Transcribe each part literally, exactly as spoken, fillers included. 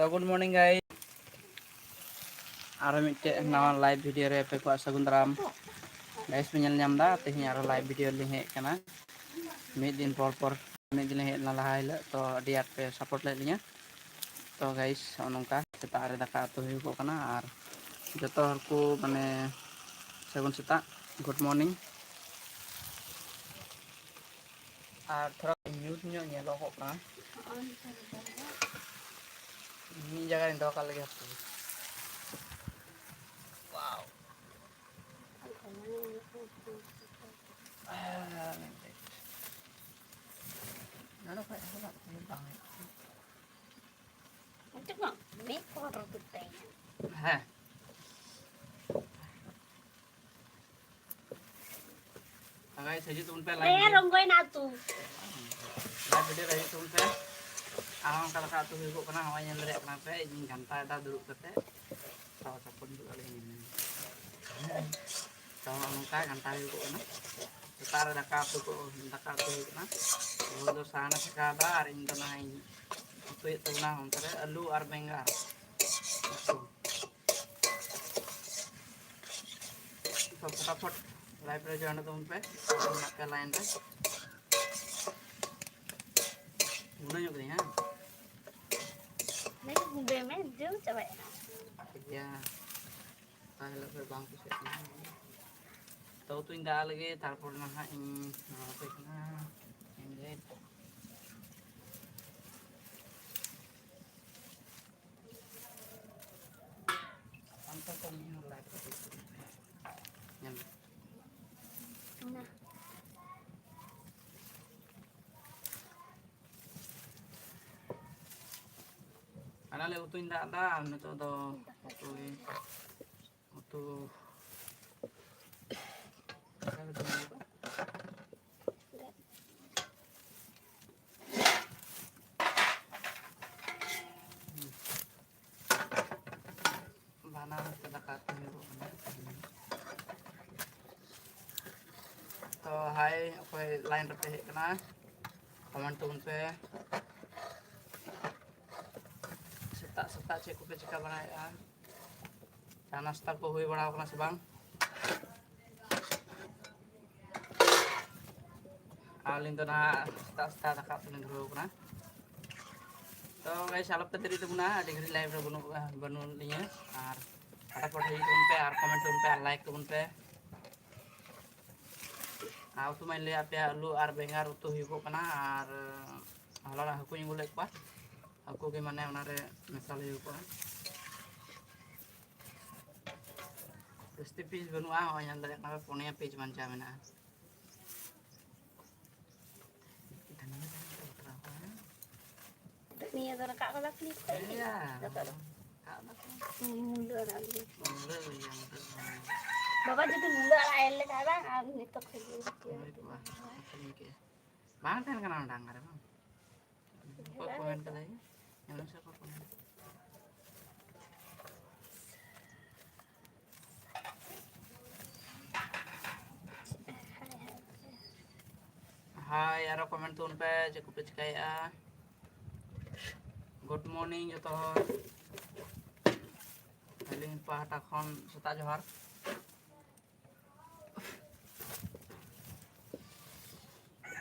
So, good morning, guys. ᱟᱨᱚ ᱢᱤᱫᱴᱮᱡ ᱱᱟᱣᱟ live video ᱨᱮ ᱟᱯᱮ ᱠᱚᱣᱟᱜ ᱥᱟᱹᱜᱩᱱ ᱫᱟᱨᱟᱢ᱾ Guys ᱯᱮ ᱧᱮᱞ ᱧᱟᱢ ᱮᱫᱟ, ᱛᱮᱦᱮᱧ ᱟᱨᱚ live video ᱞᱤᱧ ᱦᱮᱡ ᱟᱠᱟᱱᱟ᱾ ᱢᱤᱫ ᱫᱤᱱ ᱯᱚᱨ ᱯᱚᱨ, ᱢᱤᱫ ᱫᱤᱱ ᱞᱤᱧ ᱦᱮᱡ ᱞᱮᱱᱟ ᱞᱟᱦᱟ ᱦᱤᱞᱳᱜ, ᱛᱚ ᱟᱹᱰᱤ ᱟᱸᱴ ᱯᱮ support ᱞᱮᱫ ᱞᱤᱧᱟ᱾ ᱛᱚ guys, ᱱᱚᱜᱼᱚ ᱱᱚᱝᱠᱟ ᱥᱮᱛᱟᱜ ᱨᱮ ᱫᱟᱠᱟ ᱩᱛᱩ ᱦᱩᱭᱩᱜᱚᱜ ᱠᱟᱱᱟ ᱟᱨ ᱡᱚᱛᱚ ᱦᱚᱲ ᱠᱚ ᱢᱟᱱᱮ ᱥᱟᱹᱜᱩᱱ ᱥᱮᱛᱟᱜ, good morning᱾ ᱟᱨ ᱛᱷᱚᱲᱟ ᱧᱩᱛ ᱧᱚᱜ ᱧᱮᱞᱚᱜᱚᱜ ᱠᱟᱱᱟ᱾ ᱢᱤᱫ ᱡᱟᱭᱜᱟ ᱨᱮᱧ ᱫᱚᱦᱚ ᱠᱟᱜ ᱞᱮᱜᱮ ᱦᱟᱯᱮ᱾ Wow᱾ ᱱᱚᱰᱮ ᱠᱷᱚᱡ ᱦᱚᱸ ᱵᱟᱝ ᱦᱩᱭᱩᱜ ᱠᱟᱱᱟ᱾ ᱱᱤᱛᱚᱜ ᱢᱟ ᱢᱤᱫ ᱯᱚᱦᱚᱲ ᱨᱮ ᱛᱩᱫ ᱛᱟᱭᱟ᱾ ᱦᱮᱸ᱾ ᱦᱮᱸ guys, ᱦᱤᱡᱩᱜ ᱛᱟᱵᱚᱱ ᱯᱮ live ᱦᱮᱸ, video᱾ ᱨᱚᱝᱜᱚᱭᱱᱟ ᱟᱹᱛᱩ᱾ Live video ᱨᱮ ᱦᱤᱡᱩᱜ ᱛᱟᱵᱚᱱ ᱯᱮ᱾ ᱟᱨ ᱚᱱᱠᱟ ᱫᱟᱠᱟ ᱩᱛᱩ ᱦᱩᱭᱩᱜᱚᱜ ᱠᱟᱱᱟ, ᱦᱚᱸᱜᱼᱚᱭ ᱧᱮᱞ ᱫᱟᱲᱮᱭᱟᱜ ᱠᱟᱱᱟ ᱯᱮ, ᱤᱧᱤᱧ ᱜᱷᱟᱱᱴᱟᱭᱮᱫᱟ ᱫᱩᱲᱩᱵ ᱠᱟᱛᱮ᱾ ᱛᱚ support ᱦᱩᱭᱩᱜᱼᱟ, ᱞᱟᱹᱭ ᱤᱧ ᱢᱮ᱾ ᱛᱚ ᱱᱚᱜᱼᱚ ᱱᱚᱝᱠᱟ ᱜᱷᱟᱱᱴᱟ ᱦᱩᱭᱩᱜᱚᱜ ᱠᱟᱱᱟ᱾ ᱥᱮᱛᱟᱜ ᱨᱮ ᱫᱟᱠᱟ ᱩᱛᱩ ᱠᱚ, ᱫᱟᱠᱟ ᱩᱛᱩ ᱦᱩᱭᱩᱜ ᱠᱟᱱᱟ᱾ ᱵᱟᱹᱦᱩ ᱫᱚ ᱥᱟᱦᱟᱱᱮ ᱥᱟᱠᱟᱣ ᱮᱫᱟ ᱟᱨ ᱤᱧ ᱫᱚ ᱱᱟᱦᱟᱜ ᱤᱧ ᱩᱛᱩᱭᱮᱫ ᱛᱟᱵᱚᱱᱟ ᱚᱱᱛᱮ ᱨᱮ ᱟᱹᱞᱩ ᱟᱨ ᱵᱮᱸᱜᱟᱲ ᱩᱛᱩ᱾ ᱛᱚ ᱯᱷᱚᱴᱟᱯᱷᱚᱴ live ᱨᱮ join ᱛᱟᱵᱚᱱ ᱯᱮ, ᱢᱮᱱᱟᱜ ᱯᱮᱭᱟ line ᱨᱮ᱾ ᱜᱩᱸᱰᱟᱹ ᱧᱚᱜ ᱠᱟᱹᱫᱟᱹᱧ, ᱦᱮᱸ? ᱞᱟᱹᱭ ᱜᱩᱸᱰᱟᱹᱭ ᱢᱮ, ᱡᱚᱢ ᱪᱟᱵᱟᱭᱮᱫᱼᱟ᱾ ᱴᱷᱤᱠ ᱜᱮᱭᱟ, ᱚᱠᱟ ᱦᱤᱞᱳᱜ ᱠᱷᱚᱡ ᱵᱟᱝ ᱠᱩᱥᱤᱭᱟᱜ ᱠᱟᱱᱟ᱾ ᱛᱚ ᱩᱛᱩᱧ ᱫᱟᱜ ᱞᱮᱜᱮ, ᱛᱟᱨᱯᱚᱨ ᱱᱟᱦᱟᱜ ᱤᱧ ᱟᱯᱮ ᱠᱟᱱᱟ᱾ ᱤᱧ ᱞᱟᱹᱭ ᱟᱢ ᱛᱚ ᱠᱟᱹᱢᱤ ᱦᱚᱸ live ᱨᱮ ᱧᱮᱞ ᱢᱮ᱾ ᱚᱱᱟ᱾ ᱟᱨ ᱟᱞᱮ ᱩᱛᱩᱧ ᱫᱟᱜ ᱮᱫᱟ, ᱟᱨ ᱱᱤᱛᱚᱜ ᱫᱚ ᱩᱛᱩ ᱜᱮ, ᱩᱛᱩ ᱫᱟᱠᱟ ᱜᱮ ᱡᱚᱢ ᱦᱩᱭᱩᱜᱼᱟ᱾ ᱵᱟᱱᱟᱨ ᱛᱮ ᱫᱟᱠᱟ ᱩᱛᱩ ᱦᱩᱭᱩᱜ ᱠᱟᱱᱟ᱾ ᱛᱚ ᱦᱟᱭ, ᱚᱠᱚᱭ line ᱨᱮᱯᱮ ᱦᱮᱡ ᱠᱟᱱᱟ, comment ᱛᱟᱵᱚᱱ ᱯᱮ᱾ ᱥᱮ ᱥᱮᱛᱟᱜ ᱥᱮᱛᱟᱜ ᱪᱮᱫ ᱠᱚᱯᱮ ᱪᱤᱠᱟ ᱵᱟᱲᱟᱭᱮᱫᱼᱟ? ᱪᱟ ᱱᱟᱥᱛᱟ ᱠᱚ ᱦᱩᱭ ᱵᱟᱲᱟ ᱟᱠᱟᱱᱟ ᱥᱮ ᱵᱟᱝ? ᱟᱹᱞᱤᱧ ᱫᱚ ᱱᱟᱦᱟᱜ ᱥᱮᱛᱟᱜ ᱥᱮᱛᱟᱜ ᱫᱟᱠᱟ ᱩᱛᱩ ᱞᱤᱧ ᱫᱷᱩᱨᱟᱹᱣ ᱠᱟᱱᱟ᱾ ᱛᱚ guys, ᱟᱞᱚᱯᱮ ᱫᱮᱨᱤ ᱛᱟᱵᱚᱱᱟ, ᱟᱹᱰᱤ ᱜᱷᱟᱹᱲᱤᱡ live ᱨᱮ ᱵᱟᱹᱱᱩᱜ, ᱵᱟᱹᱱᱩᱜ ᱞᱤᱧᱟᱹ᱾ ᱟᱨ ᱯᱷᱟᱴᱟᱯᱷᱟᱴ ᱦᱤᱡᱩᱜ ᱛᱟᱵᱚᱱ ᱯᱮ, ᱟᱨ comment ᱛᱟᱵᱚᱱ ᱯᱮ, ᱟᱨ like ᱛᱟᱵᱚᱱ ᱯᱮ᱾ ᱟᱨ ᱩᱛᱩ ᱢᱟᱧ ᱞᱟᱹᱭᱟᱫ ᱯᱮᱭᱟ, ᱟᱹᱞᱩ ᱟᱨ ᱵᱮᱸᱜᱟᱲ ᱩᱛᱩ ᱦᱩᱭᱩᱜᱚᱜ ᱠᱟᱱᱟ᱾ ᱟᱨ ᱦᱚᱞᱟᱱᱟᱜ ᱦᱟᱹᱠᱩᱧ ᱟᱹᱜᱩ ᱞᱮᱫ ᱠᱚᱣᱟ, ᱦᱟᱹᱠᱩ ᱜᱮ ᱢᱟᱱᱮ ᱚᱱᱟᱨᱮ ᱢᱮᱥᱟᱞ ᱦᱩᱭᱩᱜᱚᱜᱼᱟ᱾ ᱡᱟᱹᱥᱛᱤ piece ᱵᱟᱹᱱᱩᱜᱼᱟ, ᱱᱚᱜᱼᱚᱭ ᱧᱮᱞ ᱫᱟᱲᱮᱭᱟᱜ ᱠᱟᱱᱟ ᱯᱮ, ᱯᱩᱱᱭᱟ piece ᱵᱟᱧᱪᱟᱣ ᱢᱮᱱᱟᱜᱼᱟ᱾ ᱱᱤᱭᱟᱹ ᱫᱚ ᱨᱟᱠᱟᱵ ᱠᱟᱫᱟ ᱠᱚ ᱱᱤᱛ ᱠᱷᱚᱡ ᱜᱮ᱾ ᱦᱮᱸᱭᱟ᱾ ᱡᱚᱛᱚ ᱫᱚ᱾ ᱨᱟᱠᱟᱵ ᱫᱟᱠᱚ᱾ ᱢᱩᱞᱟᱹ ᱟᱲᱟᱜ ᱜᱮ᱾ ᱢᱩᱞᱟᱹ ᱜᱮ ᱡᱚᱢ ᱠᱟᱜ ᱢᱮ᱾ ᱵᱟᱵᱟ ᱡᱩᱫᱤ ᱢᱩᱞᱟᱹ ᱟᱲᱟᱜ ᱮ ᱞᱮᱠᱷᱟᱱ ᱵᱟᱝ, ᱟᱨ ᱱᱤᱛᱚᱜ ᱠᱷᱚᱡ ᱜᱮ ᱦᱩᱭ ᱠᱚᱜᱼᱟ᱾ ᱟᱹᱠᱷᱨᱤᱧ ᱠᱮᱫ᱾ ᱵᱟᱝ ᱛᱟᱦᱮᱱ ᱠᱟᱱᱟ ᱚᱱᱟ ᱰᱟᱝᱜᱟ ᱨᱮ ᱵᱟᱝ? ᱚᱠᱚᱭ comment ᱠᱟᱫᱟᱭ? ᱧᱮᱞ ᱢᱮᱥᱮ ᱚᱠᱚᱭ comment᱾ Hi, ᱟᱨᱚ comment ᱛᱟᱵᱚᱱ ᱯᱮ, ᱪᱮᱫ ᱠᱚᱯᱮ ᱪᱤᱠᱟᱹᱭᱮᱫᱼᱟ? Good morning ᱡᱚᱛᱚ ᱦᱚᱲ, ᱟᱹᱞᱤᱧ ᱯᱟᱦᱴᱟ ᱠᱷᱚᱱ ᱥᱮᱛᱟᱜ ᱡᱚᱦᱟᱨ᱾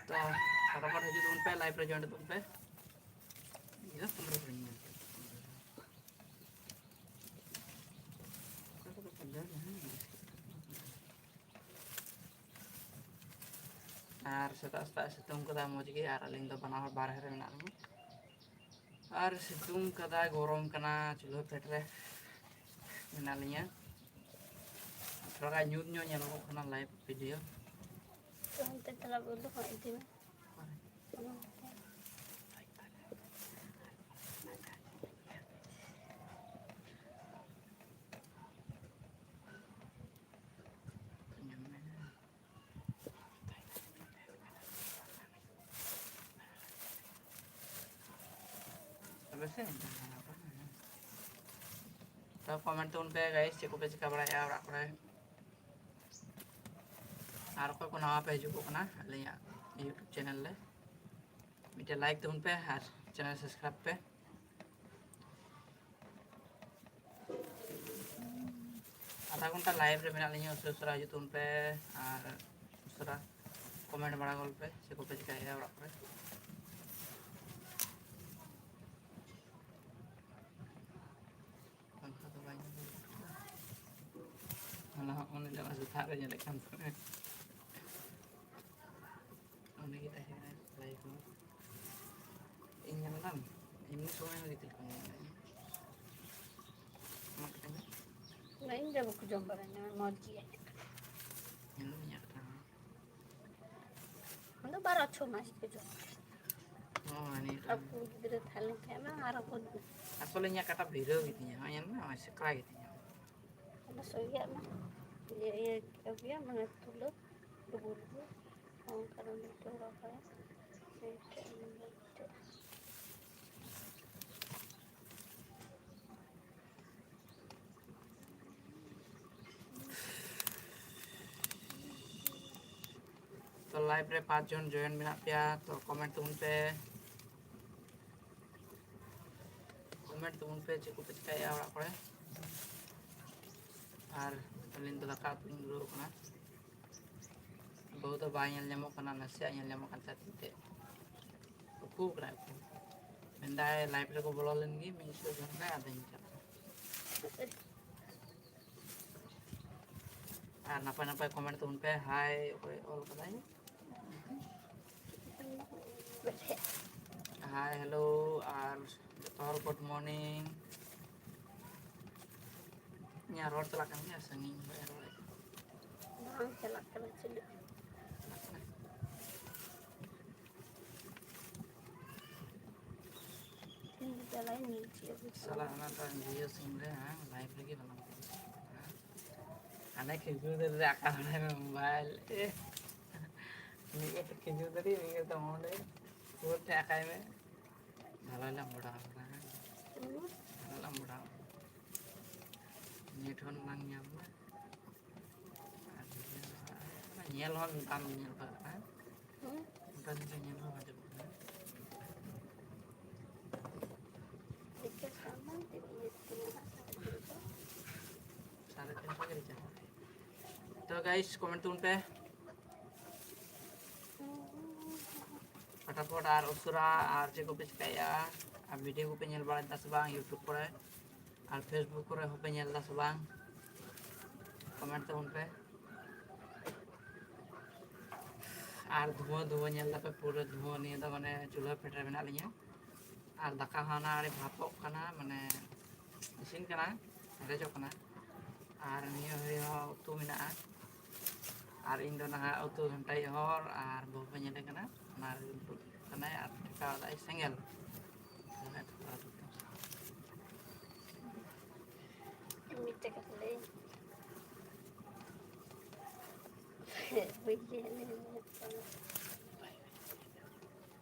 ᱛᱚ ᱯᱷᱟᱴᱟᱯᱷᱟᱴ ᱦᱤᱡᱩᱜ ᱛᱟᱵᱚᱱ ᱯᱮ, live ᱨᱮ join ᱛᱟᱵᱚᱱ ᱯᱮ᱾ ᱤᱭᱟᱹ, ᱯᱚᱱᱨᱚ ᱠᱚᱧ ᱧᱮᱞ ᱠᱮᱫ᱾ ᱟᱨ ᱥᱮᱛᱟᱜ ᱥᱮᱛᱟᱜ ᱥᱤᱛᱩᱝ ᱠᱟᱫᱟ ᱢᱚᱡᱽ ᱜᱮ, ᱟᱨ ᱟᱹᱞᱤᱧ ᱫᱚ ᱵᱟᱱᱟ ᱦᱚᱲ ᱵᱟᱨᱦᱮ ᱨᱮ ᱢᱮᱱᱟᱜ ᱞᱤᱧᱟ᱾ ᱟᱨ ᱥᱤᱛᱩᱝ ᱠᱟᱫᱟᱭ, ᱜᱚᱨᱚᱢ ᱠᱟᱱᱟ, ᱪᱩᱞᱦᱟᱹ ᱯᱷᱮᱰ ᱨᱮ ᱢᱮᱱᱟᱜ ᱞᱤᱧᱟ᱾ ᱛᱷᱚᱲᱟ ᱜᱟᱱ ᱧᱩᱛ ᱧᱚᱜ ᱧᱮᱞᱚᱜᱚᱜ ᱠᱟᱱᱟ live video᱾ ᱚᱱᱛᱮ ᱛᱟᱞᱟ ᱵᱚᱱᱫᱚ ᱠᱟᱜ ᱤᱫᱤ ᱢᱮ᱾ ᱛᱚ comment ᱛᱟᱵᱚᱱ ᱯᱮ guys, ᱪᱮᱫ ᱠᱚᱯᱮ ᱪᱤᱠᱟ ᱵᱟᱲᱟᱭᱮᱫᱼᱟ ᱚᱲᱟᱜ ᱠᱚᱨᱮ? ᱟᱨ ᱚᱠᱚᱭ ᱠᱚ ᱱᱟᱣᱟ ᱯᱮ ᱦᱤᱡᱩᱜᱚᱜ ᱠᱟᱱᱟ ᱟᱹᱞᱤᱧᱟᱜ YouTube channel ᱨᱮ, ᱢᱤᱫᱴᱮᱱ like ᱛᱟᱵᱚᱱ ᱯᱮ ᱟᱨ channel subscribe ᱯᱮ᱾ ᱥᱟᱛ ᱜᱷᱚᱱᱴᱟ live ᱨᱮ ᱢᱮᱱᱟᱜ ᱞᱤᱧᱟ, ᱩᱥᱟᱹᱨᱟ ᱩᱥᱟᱹᱨᱟ ᱦᱤᱡᱩᱜ ᱛᱟᱵᱚᱱ ᱯᱮ ᱟᱨ ᱩᱥᱟᱹᱨᱟ comment ᱵᱟᱲᱟ ᱜᱚᱫ ᱯᱮ, ᱪᱮᱫ ᱠᱚᱯᱮ ᱪᱤᱠᱟᱹᱭᱮᱫᱼᱟ ᱚᱲᱟᱜ ᱠᱚᱨᱮ᱾ ᱯᱟᱝᱠᱷᱟ ᱫᱚ ᱵᱟᱭ ᱧᱮᱞ ᱧᱟᱢ ᱠᱟᱫᱟ᱾ ᱦᱚᱞᱟ ᱦᱚᱸ ᱩᱱᱤ ᱫᱚ ᱥᱮᱛᱟᱜ ᱨᱮ ᱧᱮᱞᱮᱫ ᱠᱟᱱ ᱛᱟᱦᱮᱸᱫ᱾ ᱚᱸᱰᱮ ᱜᱮ ᱛᱟᱦᱮᱸ ᱠᱟᱱᱟᱭ live ᱢᱟ᱾ ᱤᱧ ᱧᱮᱞ ᱫᱟᱢ, ᱮᱢᱱᱤ ᱥᱚᱢᱚᱭ ᱦᱚᱸ ᱜᱤᱛᱤᱡ ᱠᱚᱜ ᱜᱮᱭᱟ᱾ ᱚᱱᱟ ᱠᱟᱛᱷᱟ ᱜᱮ᱾ ᱚᱱᱟ ᱤᱧ ᱫᱚ ᱵᱟᱠᱚ ᱡᱚᱢ ᱵᱟᱲᱟᱧᱟ, ᱢᱚᱡᱽ ᱜᱮᱭᱟ᱾ ᱧᱮᱞ ᱢᱮ ᱤᱧᱟᱹᱜ ᱠᱟᱛᱷᱟ ᱦᱚᱸ᱾ ᱟᱫᱚ ᱵᱟᱨᱚ ᱪᱷᱚ ᱢᱟᱥ ᱠᱚ ᱡᱚᱢ᱾ ᱦᱳᱭ, ᱱᱤᱭᱟᱹ ᱟᱨ ᱠᱩᱲᱤ ᱜᱤᱫᱽᱨᱟᱹ ᱛᱟᱦᱮᱸ ᱞᱮᱱᱠᱷᱟᱱ ᱢᱟ ᱟᱨᱚ ᱠᱚ ᱟᱥᱚᱞᱮ ᱤᱧᱟᱹᱜ ᱠᱟᱴᱟ ᱵᱷᱤᱲᱟᱹᱣ ᱜᱮᱛᱤᱧᱟ, ᱦᱚᱸᱜᱼᱚᱭ ᱧᱮᱞ ᱢᱮ, ᱱᱚᱜᱼᱚᱭ ᱥᱮᱠᱲᱟ ᱜᱮᱛᱤᱧᱟ᱾ ᱚᱱᱟ ᱥᱚᱸᱜᱮᱭᱟᱜ ᱢᱟ ᱤᱭᱟᱹ, ᱤᱭᱟᱹ ᱠᱮᱫ ᱜᱮᱭᱟ, ᱢᱟᱱᱮ ᱛᱩᱞᱟᱹ, ᱰᱩᱵᱩ ᱰᱩᱵᱩ, ᱚᱱᱠᱟ ᱫᱚ ᱢᱤᱫᱴᱮᱱ ᱨᱚᱦᱚᱭᱟ, ᱢᱤᱫᱴᱮᱱ, ᱢᱤᱫᱴᱮᱱ᱾ ᱛᱚ, live ᱨᱮ ᱯᱟᱸᱪ ᱡᱚᱱ join ᱢᱮᱱᱟᱜ ᱯᱮᱭᱟ, ᱛᱚ, comment ᱛᱟᱵᱚᱱ ᱯᱮ, comment ᱛᱟᱵᱚᱱ ᱯᱮ, ᱪᱮᱫ ᱠᱚᱯᱮ ᱪᱤᱠᱟᱹᱭᱮᱫᱼᱟ ᱚᱲᱟᱜ ᱠᱚᱨᱮ? ᱟᱨ ᱟᱹᱞᱤᱧ ᱫᱚ ᱫᱟᱠᱟ ᱩᱛᱩ ᱞᱤᱧ ᱫᱷᱩᱨᱟᱹᱣ ᱠᱟᱱᱟ᱾ ᱵᱟᱹᱦᱩ ᱫᱚ ᱵᱟᱭ ᱧᱮᱞ ᱧᱟᱢᱚᱜ ᱠᱟᱱᱟ, ᱱᱟᱥᱮᱭᱟᱜ ᱧᱮᱞ ᱧᱟᱢᱚᱜ ᱠᱟᱱ ᱛᱟᱭᱟ ᱛᱤ ᱛᱮ᱾ ᱩᱠᱩ ᱠᱟᱱᱟᱭ ᱩᱠᱩ᱾ ᱢᱮᱱᱫᱟᱭ live ᱨᱮᱠᱚ ᱵᱚᱞᱚ ᱞᱮᱱ ᱜᱮ, ᱢᱤᱫ ᱥᱚ ᱡᱚᱱ ᱜᱟᱱ, ᱟᱫᱚᱧ ᱪᱟᱞᱟᱜᱼᱟ᱾ ᱟᱨ ᱱᱟᱯᱟᱭ ᱱᱟᱯᱟᱭ comment ᱛᱟᱵᱚᱱ ᱯᱮ᱾ Hi ᱚᱠᱚᱭ ᱚᱞ ᱠᱟᱫᱟᱭ? Hi, hello, ᱟᱨ ᱡᱚᱛᱚ ᱦᱚᱲ good morning᱾ ᱤᱧᱟᱹᱜ ᱨᱚᱲ ᱪᱟᱞᱟᱜ ᱠᱟᱱ ᱜᱮᱭᱟ, ᱥᱟᱺᱜᱤᱧ ᱠᱷᱚᱱ ᱨᱚᱲ ᱵᱟᱝ ᱪᱟᱞᱟᱜ ᱠᱟᱱᱟ ᱪᱮᱫ᱾ ᱪᱟᱞᱟᱜ ᱠᱟᱱᱟ᱾ ᱤᱧ ᱪᱟᱞᱟᱜ ᱤᱧ ᱧᱮᱞ ᱦᱚᱪᱚᱭᱟ ᱵᱩᱡᱷᱟᱹᱣ᱾ ᱥᱟᱞᱟ ᱚᱱᱟ ᱫᱚ Jio SIM ᱨᱮ, ᱦᱮᱸ, live ᱨᱮᱜᱮ ᱵᱟᱝ ᱵᱩᱡᱷᱟᱹᱜ ᱠᱟᱱᱟ᱾ ᱦᱟᱱᱮ ᱠᱷᱤᱡᱩᱨ ᱫᱟᱨᱮ ᱨᱮ ᱟᱠᱟ ᱵᱟᱲᱟᱭ ᱢᱮ mobile᱾ ᱮ, ᱢᱤᱫ ᱜᱮ ᱛᱚ ᱠᱷᱤᱡᱩᱨ ᱫᱟᱨᱮ, ᱢᱤᱫ ᱜᱮ ᱛᱚ ᱚᱸᱰᱮ᱾ ᱥᱩᱨ ᱴᱷᱮᱱ ᱟᱠᱟᱭ ᱢᱮ᱾ ᱵᱷᱟᱞᱚᱭ ᱞᱟᱢᱵᱲᱟᱣ ᱠᱟᱱᱟ᱾ ᱦᱩᱸ᱾ ᱵᱷᱟᱞᱚᱭ ᱞᱟᱢᱵᱲᱟᱣ᱾ Net ᱦᱚᱸ ᱵᱟᱝ ᱧᱟᱢ ᱮᱫᱟ᱾ ᱟᱨ ᱧᱮᱞ ᱦᱚᱸ ᱵᱟᱢ ᱧᱮᱞ ᱠᱟᱜ ᱠᱟᱱᱟ᱾ ᱦᱩᱸ᱾ ᱚᱱᱠᱟ ᱧᱮᱞ ᱦᱚᱸ ᱵᱟᱝ ᱧᱮᱞ ᱠᱟᱜ ᱠᱟᱱᱟ᱾ ᱴᱷᱤᱠ ᱜᱮᱭᱟ, ᱥᱟᱢᱟᱱ ᱛᱤᱱᱟᱹᱜ ᱤᱧ ᱤᱫᱤ ᱠᱮᱫᱟ ᱦᱟᱸᱜ, ᱥᱟᱲᱮ ᱛᱤᱱ ᱥᱚ᱾ ᱥᱟᱲᱮ ᱛᱤᱱ ᱥᱚ ᱜᱮ ᱛᱚ guys, comment ᱛᱟᱵᱚᱱ ᱯᱮ ᱯᱷᱟᱴᱟᱯᱷᱚᱴ ᱟᱨ ᱩᱥᱟᱹᱨᱟ᱾ ᱟᱨ ᱪᱮᱫ ᱠᱚᱯᱮ ᱪᱤᱠᱟᱹᱭᱮᱫᱼᱟ? ᱟᱨ video ᱠᱚᱯᱮ ᱧᱮᱞ ᱵᱟᱲᱟᱭᱮᱫᱟ ᱥᱮ ᱵᱟᱝ YouTube ᱠᱚᱨᱮ? ᱟᱨ Facebook ᱠᱚᱨᱮ ᱦᱚᱸᱯᱮ ᱧᱮᱞ ᱮᱫᱟ ᱥᱮ ᱵᱟᱝ? Comment ᱛᱟᱵᱚᱱ ᱯᱮ᱾ ᱟᱨ ᱫᱷᱩᱣᱟᱹ ᱫᱷᱩᱣᱟᱹ ᱧᱮᱞ ᱫᱟᱯᱮ, ᱯᱩᱨᱟᱹ ᱫᱷᱩᱣᱟᱹ᱾ ᱱᱤᱭᱟᱹ ᱫᱚ ᱢᱟᱱᱮ ᱪᱩᱞᱦᱟᱹ ᱯᱷᱮᱰ ᱨᱮ ᱢᱮᱱᱟᱜ ᱞᱤᱧᱟ᱾ ᱟᱨ ᱫᱟᱠᱟ ᱦᱚᱸ ᱦᱟᱱᱟ ᱟᱹᱰᱤ ᱵᱷᱟᱯᱚᱜ ᱠᱟᱱᱟ, ᱢᱟᱱᱮ ᱤᱥᱤᱱ ᱠᱟᱱᱟ, ᱦᱮᱰᱮᱡᱚᱜ ᱠᱟᱱᱟ᱾ ᱟᱨ ᱱᱤᱭᱟᱹ ᱜᱷᱟᱹᱲᱤ ᱦᱚᱸ ᱩᱛᱩ ᱢᱮᱱᱟᱜᱼᱟ᱾ ᱟᱨ ᱤᱧ ᱫᱚ ᱱᱟᱦᱟᱜ ᱩᱛᱩ ᱜᱷᱟᱱᱴᱟᱭᱤᱡ ᱦᱚᱲ, ᱟᱨ ᱵᱟᱹᱦᱩ ᱯᱮ ᱧᱮᱞᱮ ᱠᱟᱱᱟ, ᱚᱱᱟ ᱨᱮ ᱫᱩᱲᱩᱵ ᱠᱟᱱᱟᱭ ᱟᱨ ᱴᱷᱮᱠᱟᱣ ᱫᱟᱭ ᱥᱮᱸᱜᱮᱞ᱾ ᱢᱤᱫᱴᱮᱡ ᱠᱟᱛᱷᱟ ᱞᱟᱹᱭ᱾ ᱵᱟᱹᱧ ᱞᱟᱹᱭᱟ, ᱞᱟᱹᱭ ᱦᱩᱭᱩᱜ ᱛᱟᱢᱟ᱾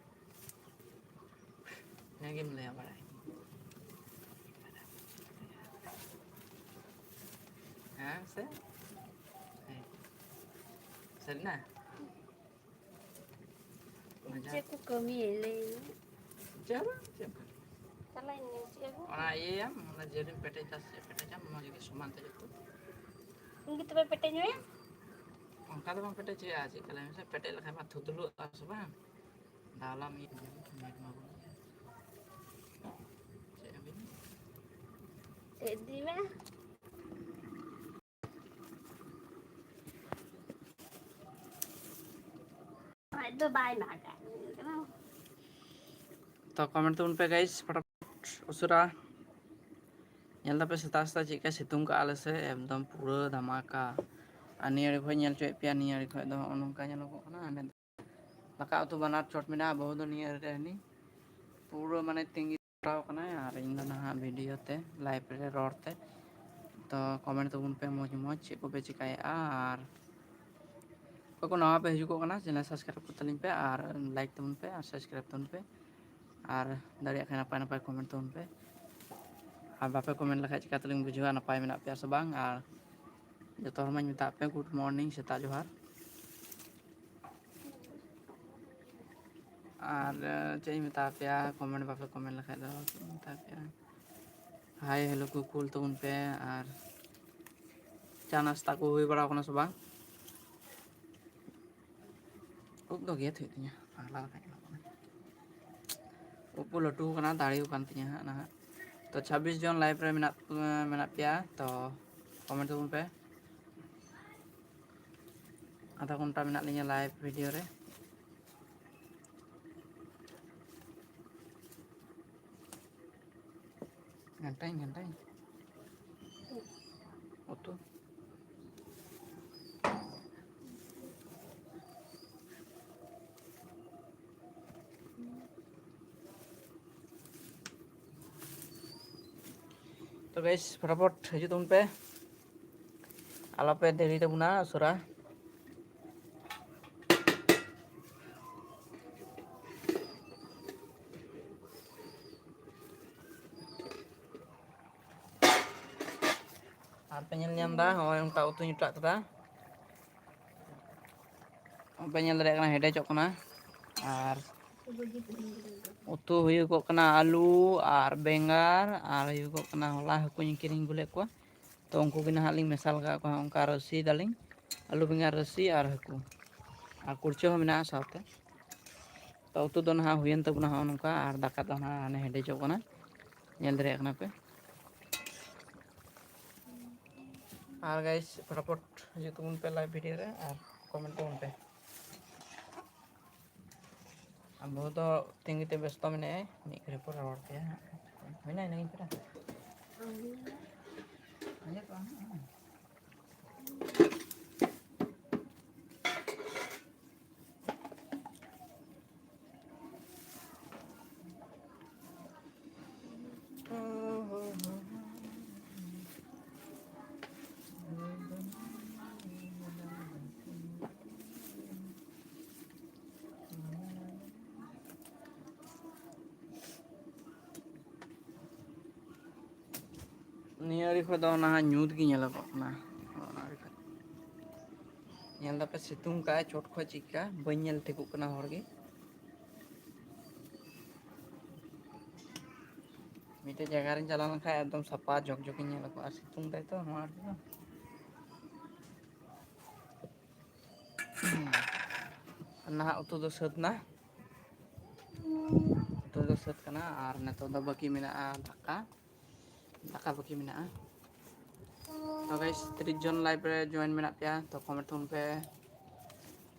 ᱤᱱᱟᱹᱜᱮᱢ ᱞᱟᱹᱭᱟ ᱵᱟᱲᱟᱭ᱾ ᱦᱮᱸ ᱥᱮ? ᱦᱮᱸ᱾ ᱥᱟᱹᱨᱤᱱᱟ? ᱪᱮᱫ ᱠᱚ ᱠᱟᱹᱢᱤᱭᱟᱹᱧ ᱞᱟᱹᱭ ᱢᱮ? ᱪᱮᱫ ᱦᱚᱸ ᱵᱟᱝ, ᱪᱮᱫ ᱦᱚᱸ ᱵᱟᱝ᱾ ᱪᱟᱞᱟᱜ ᱤᱧ ᱪᱮᱫ ᱦᱚᱸ ᱵᱟᱝ᱾ ᱚᱱᱟ ᱤᱭᱟᱹᱭᱟᱢ, ᱚᱱᱟ ᱡᱮᱞᱮᱧ ᱯᱮᱴᱮᱡᱟ ᱥᱮ ᱯᱮᱴᱮᱡᱟᱢ, ᱢᱚᱡᱽ ᱜᱮ ᱥᱚᱢᱟᱱ ᱛᱮ ᱡᱚᱛᱚ᱾ ᱤᱧ ᱜᱮ ᱛᱚᱵᱮ ᱯᱮᱴᱮᱡ ᱢᱮ᱾ ᱚᱱᱠᱟ ᱫᱚ ᱵᱟᱝ ᱯᱮᱴᱮᱡ ᱦᱩᱭᱩᱜᱼᱟ, ᱪᱮᱫ ᱠᱟ ᱞᱟᱹᱭ ᱢᱮᱥᱮ, ᱯᱮᱴᱮᱡ ᱞᱮᱠᱷᱟᱱ ᱢᱟ ᱛᱷᱩᱫᱞᱩᱜᱼᱟ ᱥᱮ ᱵᱟᱝ? ᱫᱟᱣᱞᱟ ᱢᱤᱫ ᱢᱤᱱᱤᱴ ᱢᱟ ᱵᱟᱹᱱᱩᱜ᱾ ᱪᱮᱫ ᱮᱢ ᱢᱮᱱᱟ? ᱪᱮᱫ ᱤᱫᱤ ᱢᱮ? ᱟᱡ ᱫᱚ ᱵᱟᱭ ᱢᱟᱜᱟ᱾ ᱛᱚ comment ᱛᱟᱵᱚᱱ ᱯᱮ guys, ᱯᱷᱚᱴᱟᱯᱷᱚᱴ ᱩᱥᱟᱹᱨᱟ᱾ ᱧᱮᱞ ᱫᱟᱯᱮ ᱥᱮᱛᱟᱜ ᱥᱮᱛᱟᱜ ᱪᱮᱫ ᱞᱮᱠᱟ ᱥᱤᱛᱩᱝ ᱠᱟᱜᱼᱟ ᱟᱞᱮ ᱥᱮᱫ, ᱮᱠᱫᱚᱢ ᱯᱩᱨᱟᱹ ᱫᱷᱟᱢᱟᱠᱟ᱾ ᱟᱨ ᱱᱤᱭᱟᱹ ᱟᱲᱮ ᱠᱷᱚᱡ ᱧᱮᱞ ᱦᱚᱪᱚᱭᱮᱫ ᱯᱮᱭᱟ, ᱱᱤᱭᱟᱹ ᱟᱲᱮ ᱠᱷᱚᱡ ᱫᱚ ᱦᱚᱸᱜᱼᱚ ᱱᱚᱝᱠᱟ ᱧᱮᱞᱚᱜᱚᱜ ᱠᱟᱱᱟ᱾ ᱦᱟᱸᱰᱮ ᱫᱟᱠᱟ ᱩᱛᱩ ᱵᱟᱱᱟᱨ ᱪᱚᱴ ᱢᱮᱱᱟᱜᱼᱟ, ᱵᱟᱹᱦᱩ ᱫᱚ ᱱᱤᱭᱟᱹ ᱨᱮ ᱦᱟᱹᱱᱤ ᱯᱩᱨᱟᱹ ᱢᱟᱱᱮ ᱛᱤᱸᱜᱤ ᱡᱚᱴᱟᱣ ᱠᱟᱱᱟᱭ, ᱟᱨ ᱤᱧ ᱫᱚ ᱱᱟᱦᱟᱜ video ᱛᱮ live ᱨᱮ ᱨᱚᱲ ᱛᱮ᱾ ᱛᱚ comment ᱛᱟᱵᱚᱱ ᱯᱮ ᱢᱚᱡᱽ ᱢᱚᱡᱽ ᱪᱮᱫ ᱠᱚᱯᱮ ᱪᱮᱠᱟᱭᱮᱫᱼᱟ, ᱟᱨ ᱚᱠᱚᱭ ᱠᱚ ᱱᱟᱣᱟ ᱯᱮ ᱦᱤᱡᱩᱜᱚᱜ ᱠᱟᱱᱟ channel subscribe ᱠᱚ ᱛᱟᱹᱞᱤᱧ ᱯᱮ, ᱟᱨ like ᱛᱟᱵᱚᱱ ᱯᱮ, ᱟᱨ subscribe ᱛᱟᱵᱚᱱ ᱯᱮ, ᱟᱨ ᱫᱟᱲᱮᱭᱟᱜ ᱠᱷᱟᱱ ᱱᱟᱯᱟᱭ ᱱᱟᱯᱟᱭ comment ᱛᱟᱵᱚᱱ ᱯᱮ᱾ ᱟᱨ ᱵᱟᱯᱮ comment ᱞᱮᱠᱷᱟᱡ ᱪᱤᱠᱟᱹ ᱛᱮᱞᱤᱧ ᱵᱩᱡᱷᱟᱹᱣᱟ ᱱᱟᱯᱟᱭ ᱢᱮᱱᱟᱜ ᱯᱮᱭᱟ ᱥᱮ ᱵᱟᱝ? ᱟᱨ ᱡᱚᱛᱚ ᱦᱚᱲ ᱢᱟᱧ ᱢᱮᱛᱟᱜ ᱯᱮ good morning, ᱥᱮᱛᱟᱜ ᱡᱚᱦᱟᱨ᱾ ᱟᱨ, ᱮ, ᱪᱮᱫ ᱤᱧ ᱢᱮᱛᱟ ᱯᱮᱭᱟ, comment ᱵᱟᱯᱮ comment ᱞᱮᱠᱷᱟᱡ ᱫᱚ ᱪᱮᱫ ᱤᱧ ᱢᱮᱛᱟ ᱯᱮᱭᱟ? Hi hello ᱠᱚ ᱠᱩᱞ ᱛᱟᱵᱚᱱ ᱯᱮ, ᱟᱨ ᱪᱟ ᱱᱟᱥᱛᱟ ᱠᱚ ᱦᱩᱭ ᱵᱟᱲᱟ ᱟᱠᱟᱱᱟ ᱥᱮ ᱵᱟᱝ? ᱩᱵ ᱫᱚ ᱜᱮᱫ ᱦᱩᱭᱩᱜ ᱛᱤᱧᱟᱹ, ᱯᱟᱜᱽᱞᱟ ᱞᱮᱠᱟ ᱧᱮᱞᱚᱜ ᱠᱟᱱᱟ᱾ ᱩᱵ ᱠᱚ ᱞᱟᱹᱴᱩ ᱟᱠᱟᱱᱟ, ᱫᱟᱲᱮ ᱟᱠᱟᱱ ᱛᱤᱧᱟᱹ ᱦᱟᱸᱜ ᱱᱟᱦᱟᱜ᱾ ᱛᱚ, ᱪᱷᱟᱵᱵᱤᱥ ᱡᱚᱱ live ᱨᱮ ᱢᱮᱱᱟᱜ, ᱢᱮᱱᱟᱜ ᱯᱮᱭᱟ, ᱛᱚ comment ᱛᱟᱵᱚᱱ ᱯᱮ᱾ ᱟᱫᱷᱟ ᱜᱷᱚᱱᱴᱟ ᱢᱮᱱᱟᱜ ᱞᱤᱧᱟ live video ᱨᱮ᱾ ᱜᱷᱟᱱᱴᱟᱧ, ᱜᱷᱟᱱᱴᱟᱧ᱾ ᱩᱛᱩ᱾ ᱛᱚ guys, ᱯᱷᱚᱴᱟᱯᱷᱚᱴ ᱦᱤᱡᱩᱜ ᱛᱟᱵᱚᱱ ᱯᱮ, ᱟᱞᱚᱯᱮ ᱫᱮᱨᱤ ᱛᱟᱵᱚᱱᱟ ᱩᱥᱟᱹᱨᱟ᱾ ᱟᱨ ᱯᱮ ᱧᱮᱞ ᱧᱟᱢ ᱮᱫᱟ, ᱱᱚᱜᱼᱚᱭ ᱚᱱᱠᱟ ᱩᱛᱩᱧ ᱚᱴᱟᱜ ᱠᱮᱫᱟ᱾ ᱯᱮ ᱧᱮᱞ ᱫᱟᱲᱮᱭᱟᱜ ᱠᱟᱱᱟ, ᱦᱮᱰᱮᱡᱚᱜ ᱠᱟᱱᱟ᱾ ᱟᱨ ᱩᱛᱩ ᱦᱩᱭᱩᱜᱚᱜ ᱠᱟᱱᱟ ᱟᱹᱞᱩ ᱟᱨ ᱵᱮᱸᱜᱟᱲ, ᱟᱨ ᱦᱩᱭᱩᱜᱚᱜ ᱠᱟᱱᱟ ᱦᱚᱞᱟ ᱦᱟᱹᱠᱩᱧ ᱠᱤᱨᱤᱧ ᱟᱹᱜᱩ ᱞᱮᱫ ᱠᱚᱣᱟ, ᱛᱚ ᱩᱱᱠᱩ ᱜᱮ ᱱᱟᱦᱟᱜ ᱞᱤᱧ ᱢᱮᱥᱟᱞ ᱠᱟᱜ ᱠᱚᱣᱟ᱾ ᱚᱱᱠᱟ ᱨᱟᱥᱮ ᱫᱟᱞᱤᱧ, ᱟᱹᱞᱩ ᱵᱮᱸᱜᱟᱲ ᱨᱟᱥᱮ ᱟᱨ ᱦᱟᱹᱠᱩ, ᱟᱨ ᱠᱩᱲᱪᱟᱹ ᱦᱚᱸ ᱢᱮᱱᱟᱜᱼᱟ ᱥᱟᱶᱛᱮ᱾ ᱛᱚ ᱩᱛᱩ ᱫᱚ ᱱᱟᱦᱟᱜ ᱦᱩᱭᱮᱱ ᱛᱟᱵᱚᱱᱟ ᱦᱚᱸᱜᱼᱚ ᱱᱚᱝᱠᱟ, ᱟᱨ ᱫᱟᱠᱟ ᱫᱚ ᱱᱟᱦᱟᱜ ᱦᱟᱱᱮ ᱦᱮᱰᱮᱡᱚᱜ ᱠᱟᱱᱟ, ᱧᱮᱞ ᱫᱟᱲᱮᱭᱟᱜ ᱠᱟᱱᱟ ᱯᱮ᱾ ᱟᱨ guys, ᱯᱷᱚᱴᱟᱯᱷᱚᱴ ᱦᱤᱡᱩᱜ ᱛᱟᱵᱚᱱ ᱯᱮ live video ᱨᱮ ᱟᱨ comment ᱛᱟᱵᱚᱱ ᱯᱮ᱾ ᱟᱵᱚ ᱫᱚ ᱛᱤᱸᱜᱩ ᱛᱮ ᱵᱮᱥᱛᱚ ᱢᱮᱱᱟᱭᱟ, ᱢᱤᱫ ᱜᱷᱟᱹᱲᱤ ᱯᱚᱨ ᱨᱚᱲ ᱯᱮᱭᱟ ᱦᱟᱸᱜ᱾ ᱦᱩᱭᱱᱟ ᱤᱱᱟᱹᱜᱤᱧ ᱯᱮᱨᱟ? ᱟᱸᱡᱚᱢ ᱠᱚᱜᱼᱟ ᱦᱟᱸᱜ᱾ ᱱᱤᱭᱟᱹ ᱟᱹᱲᱤ ᱠᱷᱚᱡ ᱫᱚ ᱱᱟᱦᱟᱜ ᱧᱩᱛ ᱜᱮ ᱧᱮᱞᱚᱜᱚᱜ ᱠᱟᱱᱟ᱾ ᱚᱱᱟ ᱟᱹᱲᱤ ᱠᱷᱚᱡ᱾ ᱧᱮᱞ ᱫᱟᱯᱮ ᱥᱤᱛᱩᱝ ᱠᱟᱜᱼᱟᱭ ᱪᱚᱴ ᱠᱷᱚᱡ ᱪᱮᱫᱠᱟ, ᱵᱟᱹᱧ ᱧᱮᱞ ᱴᱷᱤᱠᱚᱜ ᱠᱟᱱᱟ ᱦᱚᱲ ᱜᱮ᱾ ᱢᱤᱫᱴᱮᱡ ᱡᱟᱭᱜᱟ ᱨᱤᱧ ᱪᱟᱞᱟᱣ ᱞᱮᱱᱠᱷᱟᱡ ᱮᱠᱫᱚᱢ ᱥᱟᱯᱟ ᱡᱚᱠ ᱡᱚᱠ ᱤᱧ ᱧᱮᱞ ᱠᱚᱣᱟ, ᱟᱨ ᱥᱤᱛᱩᱝ ᱫᱟᱭ ᱛᱚ ᱱᱚᱣᱟ ᱟᱹᱰᱤ ᱫᱚ᱾ ᱱᱟᱦᱟᱜ ᱩᱛᱩ ᱫᱚ ᱥᱟᱹᱛ ᱱᱟ᱾ ᱩᱛᱩ ᱫᱚ ᱥᱟᱹᱛ ᱠᱟᱱᱟ ᱟᱨ ᱱᱤᱛᱚᱜ ᱫᱚ ᱵᱟᱹᱠᱤ ᱢᱮᱱᱟᱜᱼᱟ ᱫᱟᱠᱟ᱾ ᱫᱟᱠᱟ ᱵᱟᱹᱠᱤ ᱢᱮᱱᱟᱜᱼᱟ᱾ ᱛᱚ ᱜᱟᱭᱥ, ᱛᱤᱨᱤᱥ ᱡᱚᱱ ᱞᱟᱭᱤᱵᱷ ᱨᱮ ᱡᱚᱭᱮᱱ ᱢᱮᱱᱟᱜ ᱯᱮᱭᱟ, ᱛᱚ ᱠᱚᱢᱮᱱᱴ ᱛᱟᱵᱚᱱ ᱯᱮ᱾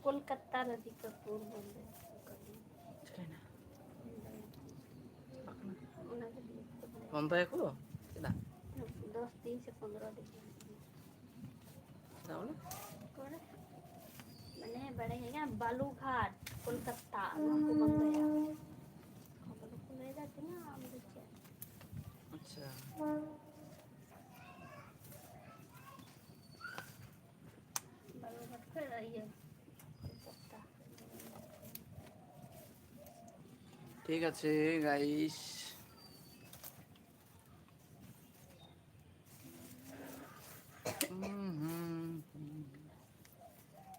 ᱠᱳᱞᱠᱟᱛᱟ ᱨᱟᱫᱷᱤᱠᱟᱯᱩᱨ ᱵᱚᱞᱮ᱾ ᱪᱤᱠᱟᱹᱭᱮᱱᱟ? ᱚᱱᱟ ᱜᱮ ᱫᱩᱲᱩᱵ ᱠᱟᱱᱟ᱾ ᱵᱚᱱᱫᱚᱭᱟᱠᱚ? ᱪᱮᱫᱟᱜ? ᱫᱚᱥ ᱫᱤᱱ ᱥᱮ ᱯᱚᱱᱫᱽᱨᱚ ᱫᱤᱱ᱾ ᱪᱮᱫᱟᱜ ᱵᱚᱞᱮ? ᱚᱠᱟᱨᱮ? ᱢᱟᱱᱮ ᱵᱟᱲᱟᱭ ᱦᱮᱡ ᱠᱟᱱᱟ, ᱵᱟᱞᱩᱜᱷᱟᱴ, ᱠᱳᱞᱠᱟᱛᱟ, ᱱᱚᱣᱟ ᱠᱚ ᱵᱚᱱᱫᱚᱭᱟ᱾ ᱠᱷᱚᱵᱚᱨ ᱠᱚ ᱞᱟᱹᱭᱫᱟ ᱛᱤᱱᱟᱹᱜ, ᱟᱢ ᱫᱚ ᱪᱮᱫ? ᱟᱪᱪᱷᱟ᱾ ᱵᱟᱞᱩᱨᱜᱷᱟᱴ ᱠᱷᱚᱱ ᱤᱭᱟᱹ, ᱠᱳᱞᱠᱟᱛᱟ᱾ ᱴᱷᱤᱠ ᱟᱪᱷᱮ, ᱜᱟᱭᱤᱥ᱾ ᱦᱩᱸ, ᱦᱩᱸ, ᱦᱩᱸ᱾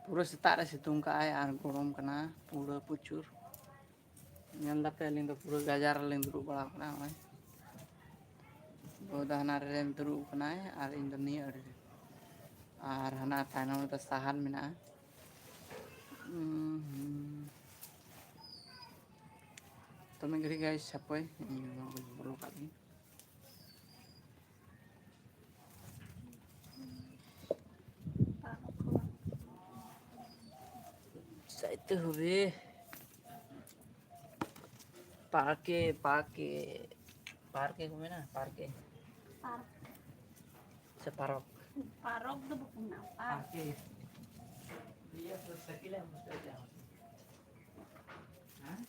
ᱯᱩᱨᱟᱹ ᱥᱮᱛᱟᱜ ᱨᱮ ᱥᱤᱛᱩᱝ ᱠᱟᱜᱼᱟᱭ ᱟᱨ ᱜᱚᱨᱚᱢ ᱠᱟᱱᱟ ᱯᱩᱨᱟᱹ ᱯᱨᱚᱪᱩᱨ᱾ ᱧᱮᱞ ᱫᱟᱯᱮ, ᱟᱹᱞᱤᱧ ᱫᱚ ᱯᱩᱨᱟᱹ ᱜᱟᱡᱟᱲ ᱨᱮᱞᱤᱧ ᱫᱩᱲᱩᱵ ᱵᱟᱲᱟ ᱟᱠᱟᱱᱟ᱾ ᱱᱚᱜᱼᱚᱭ ᱵᱟᱹᱦᱩ ᱫᱚ ᱦᱟᱱᱟ ᱨᱮ ᱫᱩᱲᱩᱵ ᱟᱠᱟᱱᱟᱭ ᱟᱨ ᱤᱧ ᱫᱚ ᱱᱤᱭᱟᱹ ᱟᱲᱮ ᱨᱮ, ᱟᱨ ᱦᱟᱱᱟ ᱛᱟᱭᱱᱚᱢ ᱨᱮᱫᱚ ᱥᱟᱦᱟᱱ ᱢᱮᱱᱟᱜᱼᱟ᱾ ᱩᱸ ᱦᱩᱸ᱾ ᱛᱚ ᱢᱤᱫ ᱜᱷᱟᱹᱲᱤᱡ ᱜᱟᱭᱤᱥ ᱦᱟᱯᱳᱭ, ᱤᱧ ᱵᱚᱞᱚ ᱠᱟᱜ ᱜᱤᱧ᱾ ᱥᱟᱭᱤᱛᱮ ᱦᱩᱵᱤ᱾ ᱯᱟᱨᱠᱮ, ᱯᱟᱨᱠᱮ, ᱯᱟᱨᱠᱮ ᱠᱚ ᱢᱮᱱᱟ, ᱯᱟᱨᱠᱮ᱾ ᱯᱟᱨᱠ᱾ ᱥᱮ ᱯᱟᱨᱚᱠ? ᱯᱟᱨᱚᱠ ᱫᱚ ᱵᱟᱠᱚ ᱢᱮᱱᱟ, ᱯᱟᱨᱠ᱾ ᱯᱟᱨᱠᱮ᱾ ᱤᱭᱟᱹ ᱛᱚ ᱥᱟᱹᱠᱤᱞᱟ ᱢᱩᱥᱛᱟᱹᱠᱤᱞᱟ᱾ ᱦᱮᱸ?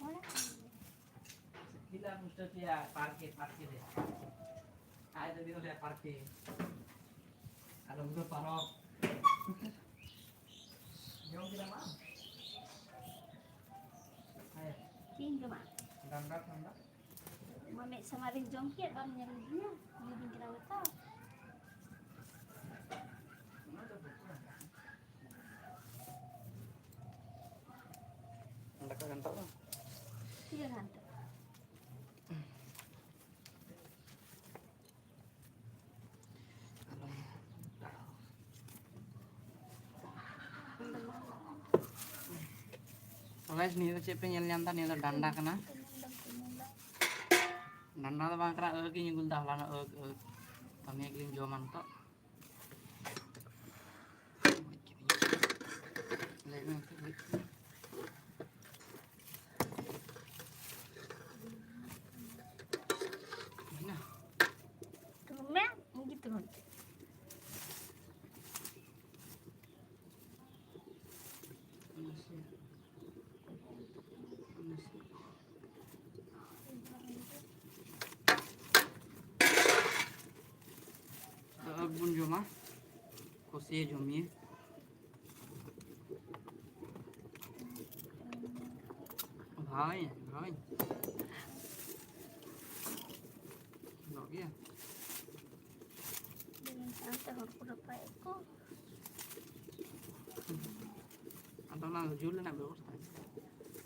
ᱚᱲᱟᱜ᱾ ᱥᱟᱹᱠᱤᱞᱟ ᱢᱩᱥᱛᱟᱹᱠᱤᱞᱟ, ᱯᱟᱨᱠᱮ, ᱯᱟᱨᱠᱮ ᱨᱮ᱾ ᱟᱡ ᱫᱚ ᱫᱤᱱ ᱦᱤᱞᱳᱜ ᱯᱟᱨᱠᱮ᱾ ᱟᱨ ᱩᱱᱠᱩ ᱫᱚ ᱯᱟᱨᱚᱠ᱾ ᱡᱚᱢ ᱠᱮᱫᱟᱢ ᱟᱢ? ᱦᱮᱸ᱾ ᱪᱮᱫ ᱤᱧ ᱡᱚᱢᱟ? ᱰᱟᱝᱜᱟ ᱴᱷᱟᱱᱰᱟ᱾ ᱢᱟ ᱢᱮᱫ ᱥᱟᱢᱟᱝ ᱨᱤᱧ ᱡᱚᱢ ᱠᱮᱫ, ᱵᱟᱢ ᱧᱮᱞ ᱞᱤᱫᱤᱧᱟ, ᱞᱟᱹᱭᱫᱤᱧ ᱠᱟᱱᱟ ᱱᱤᱛᱚᱜ᱾ ᱚᱱᱟ ᱫᱚ ᱵᱟᱹᱪᱩᱜᱼᱟ᱾ ᱫᱟᱠᱟ ᱜᱷᱟᱱᱴᱟᱜ ᱫᱚ? ᱪᱮᱫ ᱜᱷᱟᱱᱴᱟᱜ? ᱜᱟᱭᱥ, ᱱᱤᱭᱟᱹ ᱫᱚ ᱪᱮᱫ ᱯᱮ ᱧᱮᱞ ᱧᱟᱢ ᱮᱫᱟ? ᱱᱤᱭᱟᱹ ᱫᱚ ᱰᱟᱱᱰᱟ ᱠᱟᱱᱟ᱾ ᱰᱟᱱᱰᱟ ᱫᱚ ᱵᱟᱝ ᱠᱟᱱᱟ, ᱟᱹᱠ ᱤᱧ ᱟᱹᱜᱩ ᱞᱮᱫᱟ ᱦᱚᱞᱟᱱᱚᱜ, ᱟᱹᱠ, ᱟᱹᱠ᱾ ᱛᱚ ᱱᱤᱭᱟᱹ ᱜᱮᱞᱤᱧ ᱡᱚᱢᱟ ᱱᱤᱛᱚᱜ᱾ ᱞᱟᱹᱭ ᱢᱮ, ᱞᱟᱹᱭ ᱢᱮ᱾ ᱦᱩᱭᱱᱟ? ᱛᱩᱞᱩᱢ ᱢᱮ, ᱤᱧ ᱜᱮ ᱛᱩᱞᱩᱢ᱾ ᱟᱹᱠ ᱵᱚᱱ ᱡᱚᱢᱟ, ᱠᱩᱥᱤᱭᱟᱹ ᱡᱚᱢᱤᱭᱟᱹ᱾ ᱵᱷᱟᱭ, ᱵᱷᱟᱭ᱾ ᱧᱚᱜ ᱜᱮᱭᱟ᱾ ᱚᱱᱛᱮ ᱦᱚᱲ ᱠᱚ ᱨᱟᱯᱟᱜᱮᱫ ᱠᱚ᱾ ᱟᱫᱚ ᱚᱱᱟ ᱡᱩᱞ ᱨᱮᱱᱟᱜ ᱵᱮᱵᱚᱥᱛᱷᱟ᱾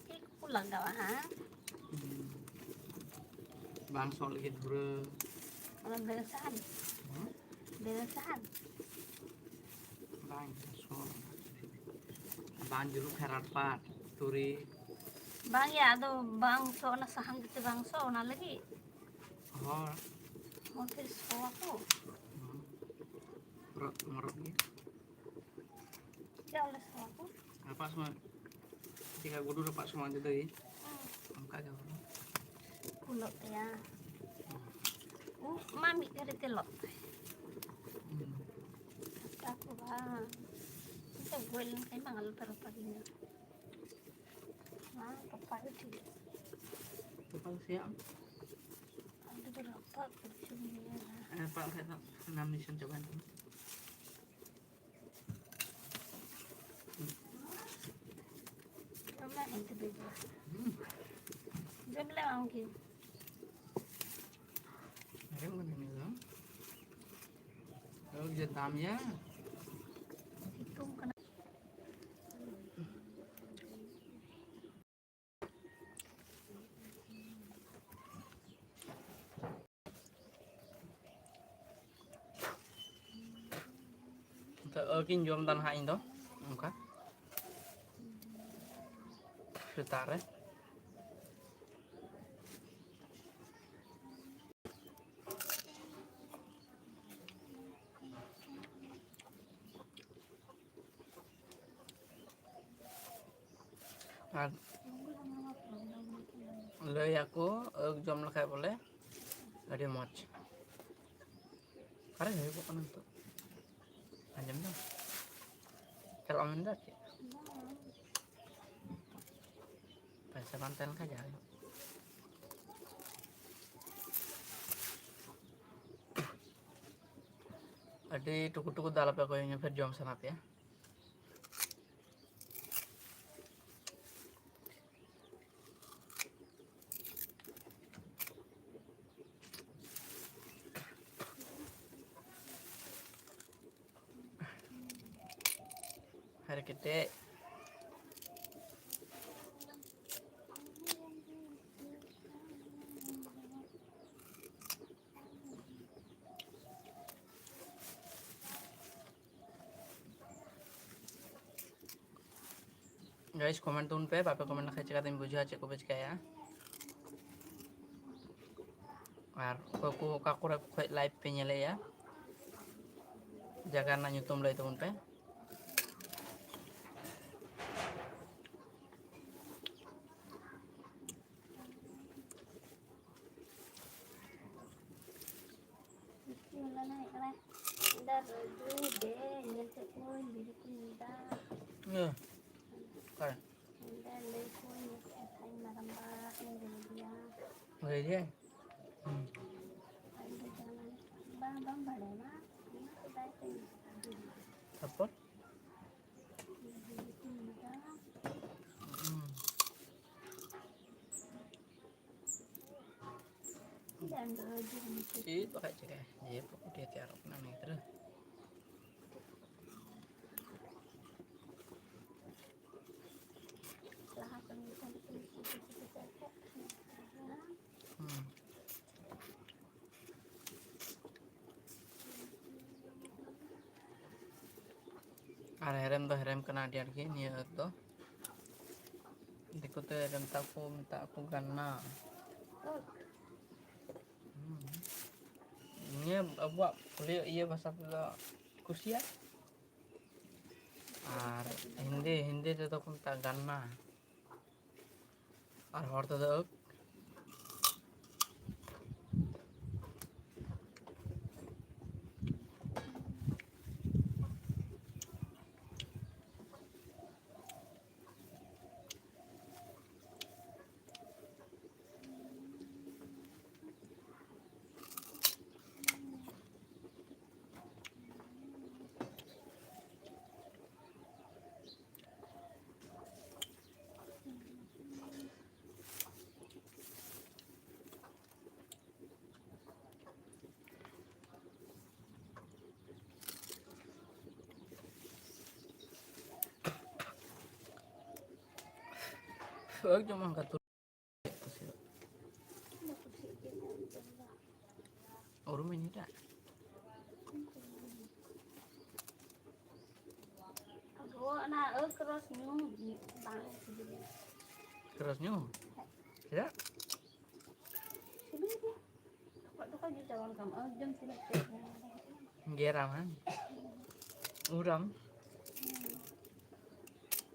ᱪᱮᱫ ᱠᱚ ᱞᱟᱜᱟᱣᱟ ᱦᱟᱸᱜ? ᱦᱩᱸ᱾ ᱵᱟᱝ ᱥᱚᱜ ᱞᱟᱹᱜᱤᱫ ᱫᱷᱩᱨᱟᱹ᱾ ᱚᱱᱟ ᱵᱮᱨᱮᱞ ᱥᱟᱦᱟᱱ? ᱦᱩᱸ? ᱵᱮᱨᱮᱞ ᱥᱟᱦᱟᱱ? ᱵᱟᱝ ᱥᱚᱜ᱾ ᱵᱟᱝ ᱡᱩᱞᱩᱜ ᱠᱷᱟᱱ ᱨᱟᱴᱯᱟᱴ, ᱛᱩᱨᱤ᱾ ᱵᱟᱝ ᱭᱟ, ᱟᱫᱚ ᱵᱟᱝ ᱥᱚᱜ, ᱚᱱᱟ ᱥᱟᱦᱟᱱ ᱛᱮ ᱵᱟᱝ ᱥᱚᱜ, ᱚᱱᱟ ᱞᱟᱹᱜᱤᱫ᱾ ᱦᱚᱲ᱾ ᱦᱚᱲ ᱯᱮ ᱥᱚᱣᱟ ᱠᱚ? ᱦᱩᱸ᱾ ᱢᱚᱨᱚᱜ, ᱢᱚᱨᱚᱜ ᱜᱮ᱾ ᱪᱮᱫᱟᱜ ᱚᱸᱰᱮ ᱥᱚᱣᱟ ᱠᱚ? ᱨᱟᱯᱟᱜ ᱥᱚᱢᱚᱭ ᱪᱮᱫᱠᱟ ᱜᱩᱰᱩ ᱨᱟᱯᱟᱜ ᱥᱚᱢᱚᱭ ᱡᱩᱫᱟᱹ ᱜᱮ, ᱦᱩᱸ᱾ ᱚᱱᱠᱟ ᱜᱮ ᱦᱚᱞᱚ᱾ ᱯᱷᱩᱞᱟᱹᱜ ᱛᱟᱭᱟ᱾ ᱩᱵ ᱢᱟ ᱢᱤᱫ ᱜᱷᱟᱹᱲᱤᱡ ᱛᱮ ᱞᱚᱜ ᱛᱟᱭ᱾ ᱦᱩᱸ᱾ ᱨᱟᱯᱟᱜ ᱠᱚ ᱵᱟᱝ᱾ ᱤᱧ ᱫᱚ ᱜᱚᱡ ᱞᱮᱱᱠᱷᱟᱱ ᱵᱟᱝ ᱟᱞᱚ ᱯᱮ ᱨᱟᱯᱟᱜᱤᱧᱟ᱾ ᱦᱮᱸ, ᱨᱟᱯᱟᱜ ᱜᱮ ᱴᱷᱤᱠ᱾ ᱨᱟᱯᱟᱜ ᱫᱚ ᱥᱮᱭᱟᱜᱼᱟ᱾ ᱟᱞᱮ ᱫᱚ ᱨᱟᱯᱟᱜ ᱠᱚ ᱪᱚᱝ ᱜᱮᱭᱟ᱾ ᱦᱮᱸ, ᱨᱟᱯᱟᱜ ᱞᱮᱠᱷᱟᱡ ᱫᱚ ᱱᱟᱢ ᱱᱤᱥᱟᱱ ᱪᱟᱵᱟᱭᱮᱱ ᱛᱟᱢᱟ᱾ ᱡᱚᱢ ᱞᱮ ᱦᱮᱡ ᱛᱮ ᱵᱮᱡᱚᱜᱼᱟ᱾ ᱦᱩᱸ᱾ ᱡᱚᱢ ᱞᱮ ᱟᱢ ᱜᱮ᱾ ᱦᱮᱲᱮᱢ ᱠᱟᱱᱟ ᱱᱤᱭᱟᱹ ᱫᱚ᱾ ᱳᱭ ᱡᱮ ᱫᱟᱢ ᱭᱟ᱾ ᱥᱤᱛᱩᱝ ᱠᱟᱱᱟ᱾ ᱱᱤᱛᱚᱜ ᱟᱹᱠᱤᱧ ᱡᱚᱢ ᱮᱫᱟ ᱱᱟᱦᱟᱜ ᱤᱧ ᱫᱚ ᱚᱱᱠᱟ᱾ ᱥᱮᱛᱟᱜ ᱨᱮ᱾ ᱟᱨ ᱞᱟᱹᱭᱟᱠᱚ ᱟᱹᱠ ᱡᱚᱢ ᱞᱮᱠᱷᱟᱡ ᱵᱚᱞᱮ ᱟᱹᱰᱤ ᱢᱚᱡᱽ᱾ ᱚᱠᱟᱨᱮ ᱦᱩᱭᱩᱜᱚᱜ ᱠᱟᱱᱟ ᱱᱤᱛᱚᱜ? ᱟᱸᱡᱚᱢ ᱫᱟ? ᱪᱟᱞᱟᱜ ᱮᱢ ᱢᱮᱱᱫᱟ ᱪᱮᱫ? ᱯᱚᱭᱥᱟ ᱵᱟᱝ ᱛᱟᱦᱮᱸ ᱞᱮᱱ ᱠᱷᱟᱱ ᱡᱟᱦᱟᱸ ᱦᱩᱭᱩᱜ᱾ ᱟᱹᱰᱤ ᱴᱩᱠᱩ ᱴᱩᱠᱩ ᱫᱟᱞ ᱟᱯᱮ ᱠᱚᱭᱚᱜ ᱧᱚᱜ ᱯᱷᱮᱨ ᱡᱚᱢ ᱥᱟᱱᱟ ᱯᱮᱭᱟ᱾ ᱟᱨ ᱠᱮᱴᱮᱡ᱾ Guys, comment ᱛᱟᱵᱚᱱ ᱯᱮ, ᱵᱟᱯᱮ comment ᱞᱮᱠᱷᱟᱱ ᱪᱤᱠᱟᱹᱛᱤᱧ ᱵᱩᱡᱷᱟᱹᱣᱟ ᱪᱮᱫ ᱠᱚᱯᱮ ᱪᱤᱠᱟᱹᱭᱟ᱾ ᱟᱨ ᱚᱠᱚᱭ ᱠᱚ ᱚᱠᱟ ᱠᱚᱨᱮ ᱠᱷᱚᱱ live ᱯᱮ ᱧᱮᱞᱮᱜᱼᱟ, ᱡᱟᱭᱜᱟ ᱨᱮᱱᱟᱜ ᱧᱩᱛᱩᱢ ᱞᱟᱹᱭ ᱛᱟᱵᱚᱱ ᱯᱮ᱾ ᱤᱧ ᱫᱚ ᱨᱟᱹᱡᱩ ᱫᱮ, ᱧᱮᱞ ᱠᱮᱫ ᱠᱚᱣᱟᱧ, ᱵᱤᱲᱤ ᱠᱚᱧ ᱧᱩᱭᱫᱟ᱾ ᱤᱭᱟᱹ, ᱚᱠᱟᱨᱮ? ᱤᱧ ᱫᱚ ᱞᱟᱹᱭ ᱠᱚᱣᱟᱧ, ᱧᱮᱞ ᱠᱮᱫ ᱠᱚᱣᱟᱧ, ᱢᱟᱨᱟᱝᱵᱟ, ᱤᱧ ᱨᱟᱹᱡᱩᱭᱟ᱾ ᱞᱟᱹᱭ ᱫᱤᱭᱟᱹᱧ? ᱦᱩᱸ᱾ ᱟᱨ ᱤᱧ ᱫᱚ ᱡᱟᱦᱟᱱᱟᱜ ᱵᱟᱝ, ᱵᱟᱝ ᱵᱟᱲᱟᱭᱟ, ᱢᱟ, ᱚᱱᱟ ᱥᱮᱫᱟᱭ ᱠᱷᱚᱱ ᱤᱧ ᱛᱟᱨᱯᱚᱨ? ᱵᱤᱲᱤ ᱠᱚᱧ ᱧᱩᱭᱫᱟ᱾ ᱦᱩᱸ᱾ ᱪᱮᱫ ᱵᱟᱠᱷᱟᱡ ᱪᱤᱠᱟᱹᱭᱟ? ᱡᱮ ᱯᱩᱠᱩᱴᱤᱭᱟᱹ ᱛᱮᱭᱟᱨᱚᱜ ᱠᱟᱱᱟ ᱩᱱᱤ ᱜᱤᱫᱽᱨᱟᱹ᱾ ᱦᱩᱸ᱾ ᱟᱨ ᱦᱮᱨᱮᱢ ᱫᱚ ᱦᱮᱨᱮᱢ ᱠᱟᱱᱟ ᱟᱹᱰᱤ ᱟᱸᱴ ᱜᱮ ᱱᱤᱭᱟᱹ ᱟᱹᱠ ᱫᱚ᱾ ᱫᱤᱠ ᱠᱚᱛᱮ ᱢᱮᱛᱟ ᱠᱚ, ᱢᱮᱛᱟ ᱠᱚ ᱜᱟᱱᱱᱟ᱾ ᱦᱩᱸ᱾ ᱱᱤᱭᱟᱹ ᱟᱵᱚᱣᱟᱜ ᱯᱩᱨᱟᱹ ᱤᱭᱟᱹ ᱵᱷᱟᱥᱟ ᱛᱮᱫᱚ ᱠᱩᱥᱤᱭᱟ᱾ ᱟᱨ ᱦᱤᱱᱫᱤ, ᱦᱤᱱᱫᱤ ᱛᱮᱫᱚ ᱠᱚ ᱢᱮᱛᱟᱜᱼᱟ ᱜᱟᱱᱱᱟ᱾ ᱟᱨ ᱦᱚᱲ ᱛᱮᱫᱚ ᱟᱹᱠ᱾ ᱮᱠᱫᱚᱢ ᱚᱱᱠᱟ ᱛᱩ-, ᱩᱨᱩᱢ ᱤᱧ ᱮᱴᱟᱜ᱾ ᱟᱵᱚ ᱚᱱᱟ ᱟᱹᱠ ᱨᱚᱥ ᱧᱩ ᱵᱟᱝ ᱥᱤᱵᱤᱞᱟ᱾ ᱨᱚᱥ ᱧᱩ? ᱪᱮᱫᱟᱜ? ᱥᱤᱵᱤᱞ ᱜᱮᱭᱟ᱾ ᱚᱠᱚᱭ ᱫᱚᱠᱚ ᱧᱩ ᱪᱟᱵᱟ ᱞᱮᱠᱷᱟᱱ ᱟᱹᱠ ᱡᱚᱢ ᱛᱤᱱᱟᱹᱜ ᱴᱮᱥᱴ ᱢᱮᱱᱟᱜᱼᱟ᱾ ᱜᱮᱨᱟᱢ, ᱦᱮᱸ? ᱩᱨᱟᱢ᱾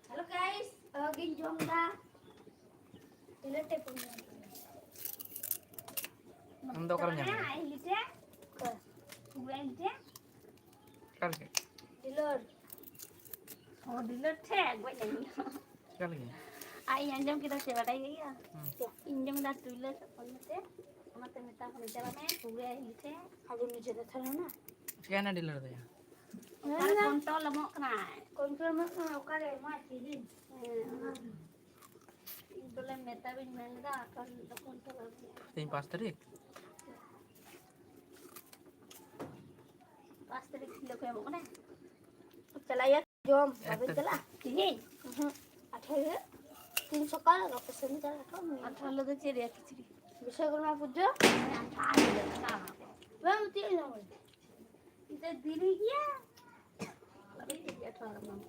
Hello guys, ᱟᱹᱠ ᱤᱧ ᱡᱚᱢ ᱫᱟ᱾ ᱛᱤᱱᱟᱹᱜ ᱴᱮᱥᱴ ᱢᱮᱱᱟᱜᱼᱟ᱾ ᱟᱢ ᱫᱚ ᱚᱠᱟᱨᱮᱢ ᱧᱟᱢ ᱠᱮᱫᱟ? ᱟᱭ ᱞᱤᱴᱮ᱾ ᱚᱠᱚᱭ? ᱚᱠᱚᱭ ᱞᱤᱴᱮ? ᱚᱠᱟ ᱨᱮ? ᱰᱤᱞᱟᱨ᱾ ᱚ, ᱰᱤᱞᱟᱨ ᱴᱷᱮᱡ ᱜᱚᱡ ᱞᱮᱱ ᱜᱮᱭᱟ᱾ ᱚᱠᱟ ᱨᱮ? ᱟᱨ ᱤᱧ ᱟᱸᱡᱚᱢ ᱠᱮᱫᱟ ᱥᱮ ᱵᱟᱰᱟᱭ ᱜᱮᱭᱟ? ᱦᱩᱸ᱾ ᱤᱧ ᱟᱸᱡᱚᱢ ᱮᱫᱟ ᱴᱩᱭᱞᱟᱹ ᱥᱮ ᱚᱠᱚᱭ ᱢᱮᱥᱮ, ᱚᱱᱟᱛᱮ ᱢᱮᱛᱟ ᱠᱚ ᱪᱟᱞᱟᱜ ᱢᱮ, ᱯᱩᱨᱟᱹ ᱤᱧ ᱴᱷᱮᱡ᱾ ᱟᱫᱚ ᱱᱤᱡᱮ ᱫᱚ ᱛᱟᱦᱮᱸ ᱞᱮᱱᱟ᱾ ᱪᱤᱠᱟᱹᱭᱮᱱᱟ ᱰᱤᱞᱟᱨ ᱫᱚᱭᱟ? ᱚᱠᱟᱨᱮ ᱠᱚᱱᱴᱨᱳᱞ ᱮᱢᱚᱜ ᱠᱟᱱᱟᱭ? ᱠᱚᱱᱴᱨᱳᱞ ᱮᱢᱚᱜ ᱠᱟᱱᱟᱭ, ᱚᱠᱟᱨᱮ ᱮᱢᱟᱭ ᱛᱤᱦᱤᱧ? ᱦᱮᱸ, ᱚᱱᱟ᱾ ᱤᱧ ᱫᱚᱞᱮ ᱢᱮᱛᱟ ᱵᱤᱱ ᱢᱮᱱ ᱞᱮᱫᱟ, ᱟᱨ ᱠᱷᱟᱱ ᱫᱚ ᱠᱚᱱᱴᱨᱳᱞ ᱟᱹᱜᱩᱭᱟ᱾ ᱛᱮᱦᱮᱧ ᱯᱟᱸᱪ ᱛᱟᱹᱨᱤᱠᱷ? ᱯᱟᱸᱪ ᱛᱟᱹᱨᱤᱠᱷ ᱦᱤᱞᱳᱜ ᱠᱚ ᱮᱢᱚᱜ ᱠᱟᱱᱟ᱾ ᱪᱟᱞᱟᱜ ᱜᱮᱭᱟ ᱡᱚᱢ, ᱮᱠ ᱵᱟᱵᱮᱱ ᱛᱟᱹᱨᱤᱠᱷ᱾ ᱪᱟᱞᱟᱜᱼᱟ? ᱛᱮᱦᱮᱧ? ᱦᱩᱸ᱾ ᱟᱴᱷᱟᱨᱚ ᱦᱤᱞᱳᱜ? ᱛᱤᱦᱤᱧ ᱥᱚᱠᱟᱞ, ᱜᱟᱯᱟ ᱥᱮᱱ ᱪᱟᱞᱟᱜ ᱠᱚ᱾ ᱟᱴᱷᱟᱨᱚ ᱦᱤᱞᱳᱜ ᱫᱚ ᱪᱮᱫ ᱨᱮᱭᱟᱜ ᱠᱤᱪᱨᱤ? ᱵᱤᱥᱥᱚᱠᱚᱨᱢᱟ ᱯᱩᱡᱟᱹ᱾ ᱟᱪᱪᱷᱟ, ᱟᱴᱷᱟᱨᱚ ᱦᱤᱞᱳᱜ ᱪᱟᱞᱟᱜ ᱟᱠᱚ᱾ ᱵᱟᱝ, ᱪᱮᱫ ᱦᱚᱸ ᱵᱟᱝ᱾ ᱤᱧ ᱫᱚ ᱫᱮᱨᱤ ᱜᱮᱭᱟ᱾ ᱵᱟᱵᱮᱱ ᱪᱟᱞᱟᱜᱼᱟ ᱟᱴᱷᱟᱨᱚ ᱦᱤᱞᱳᱜ ᱢᱟ᱾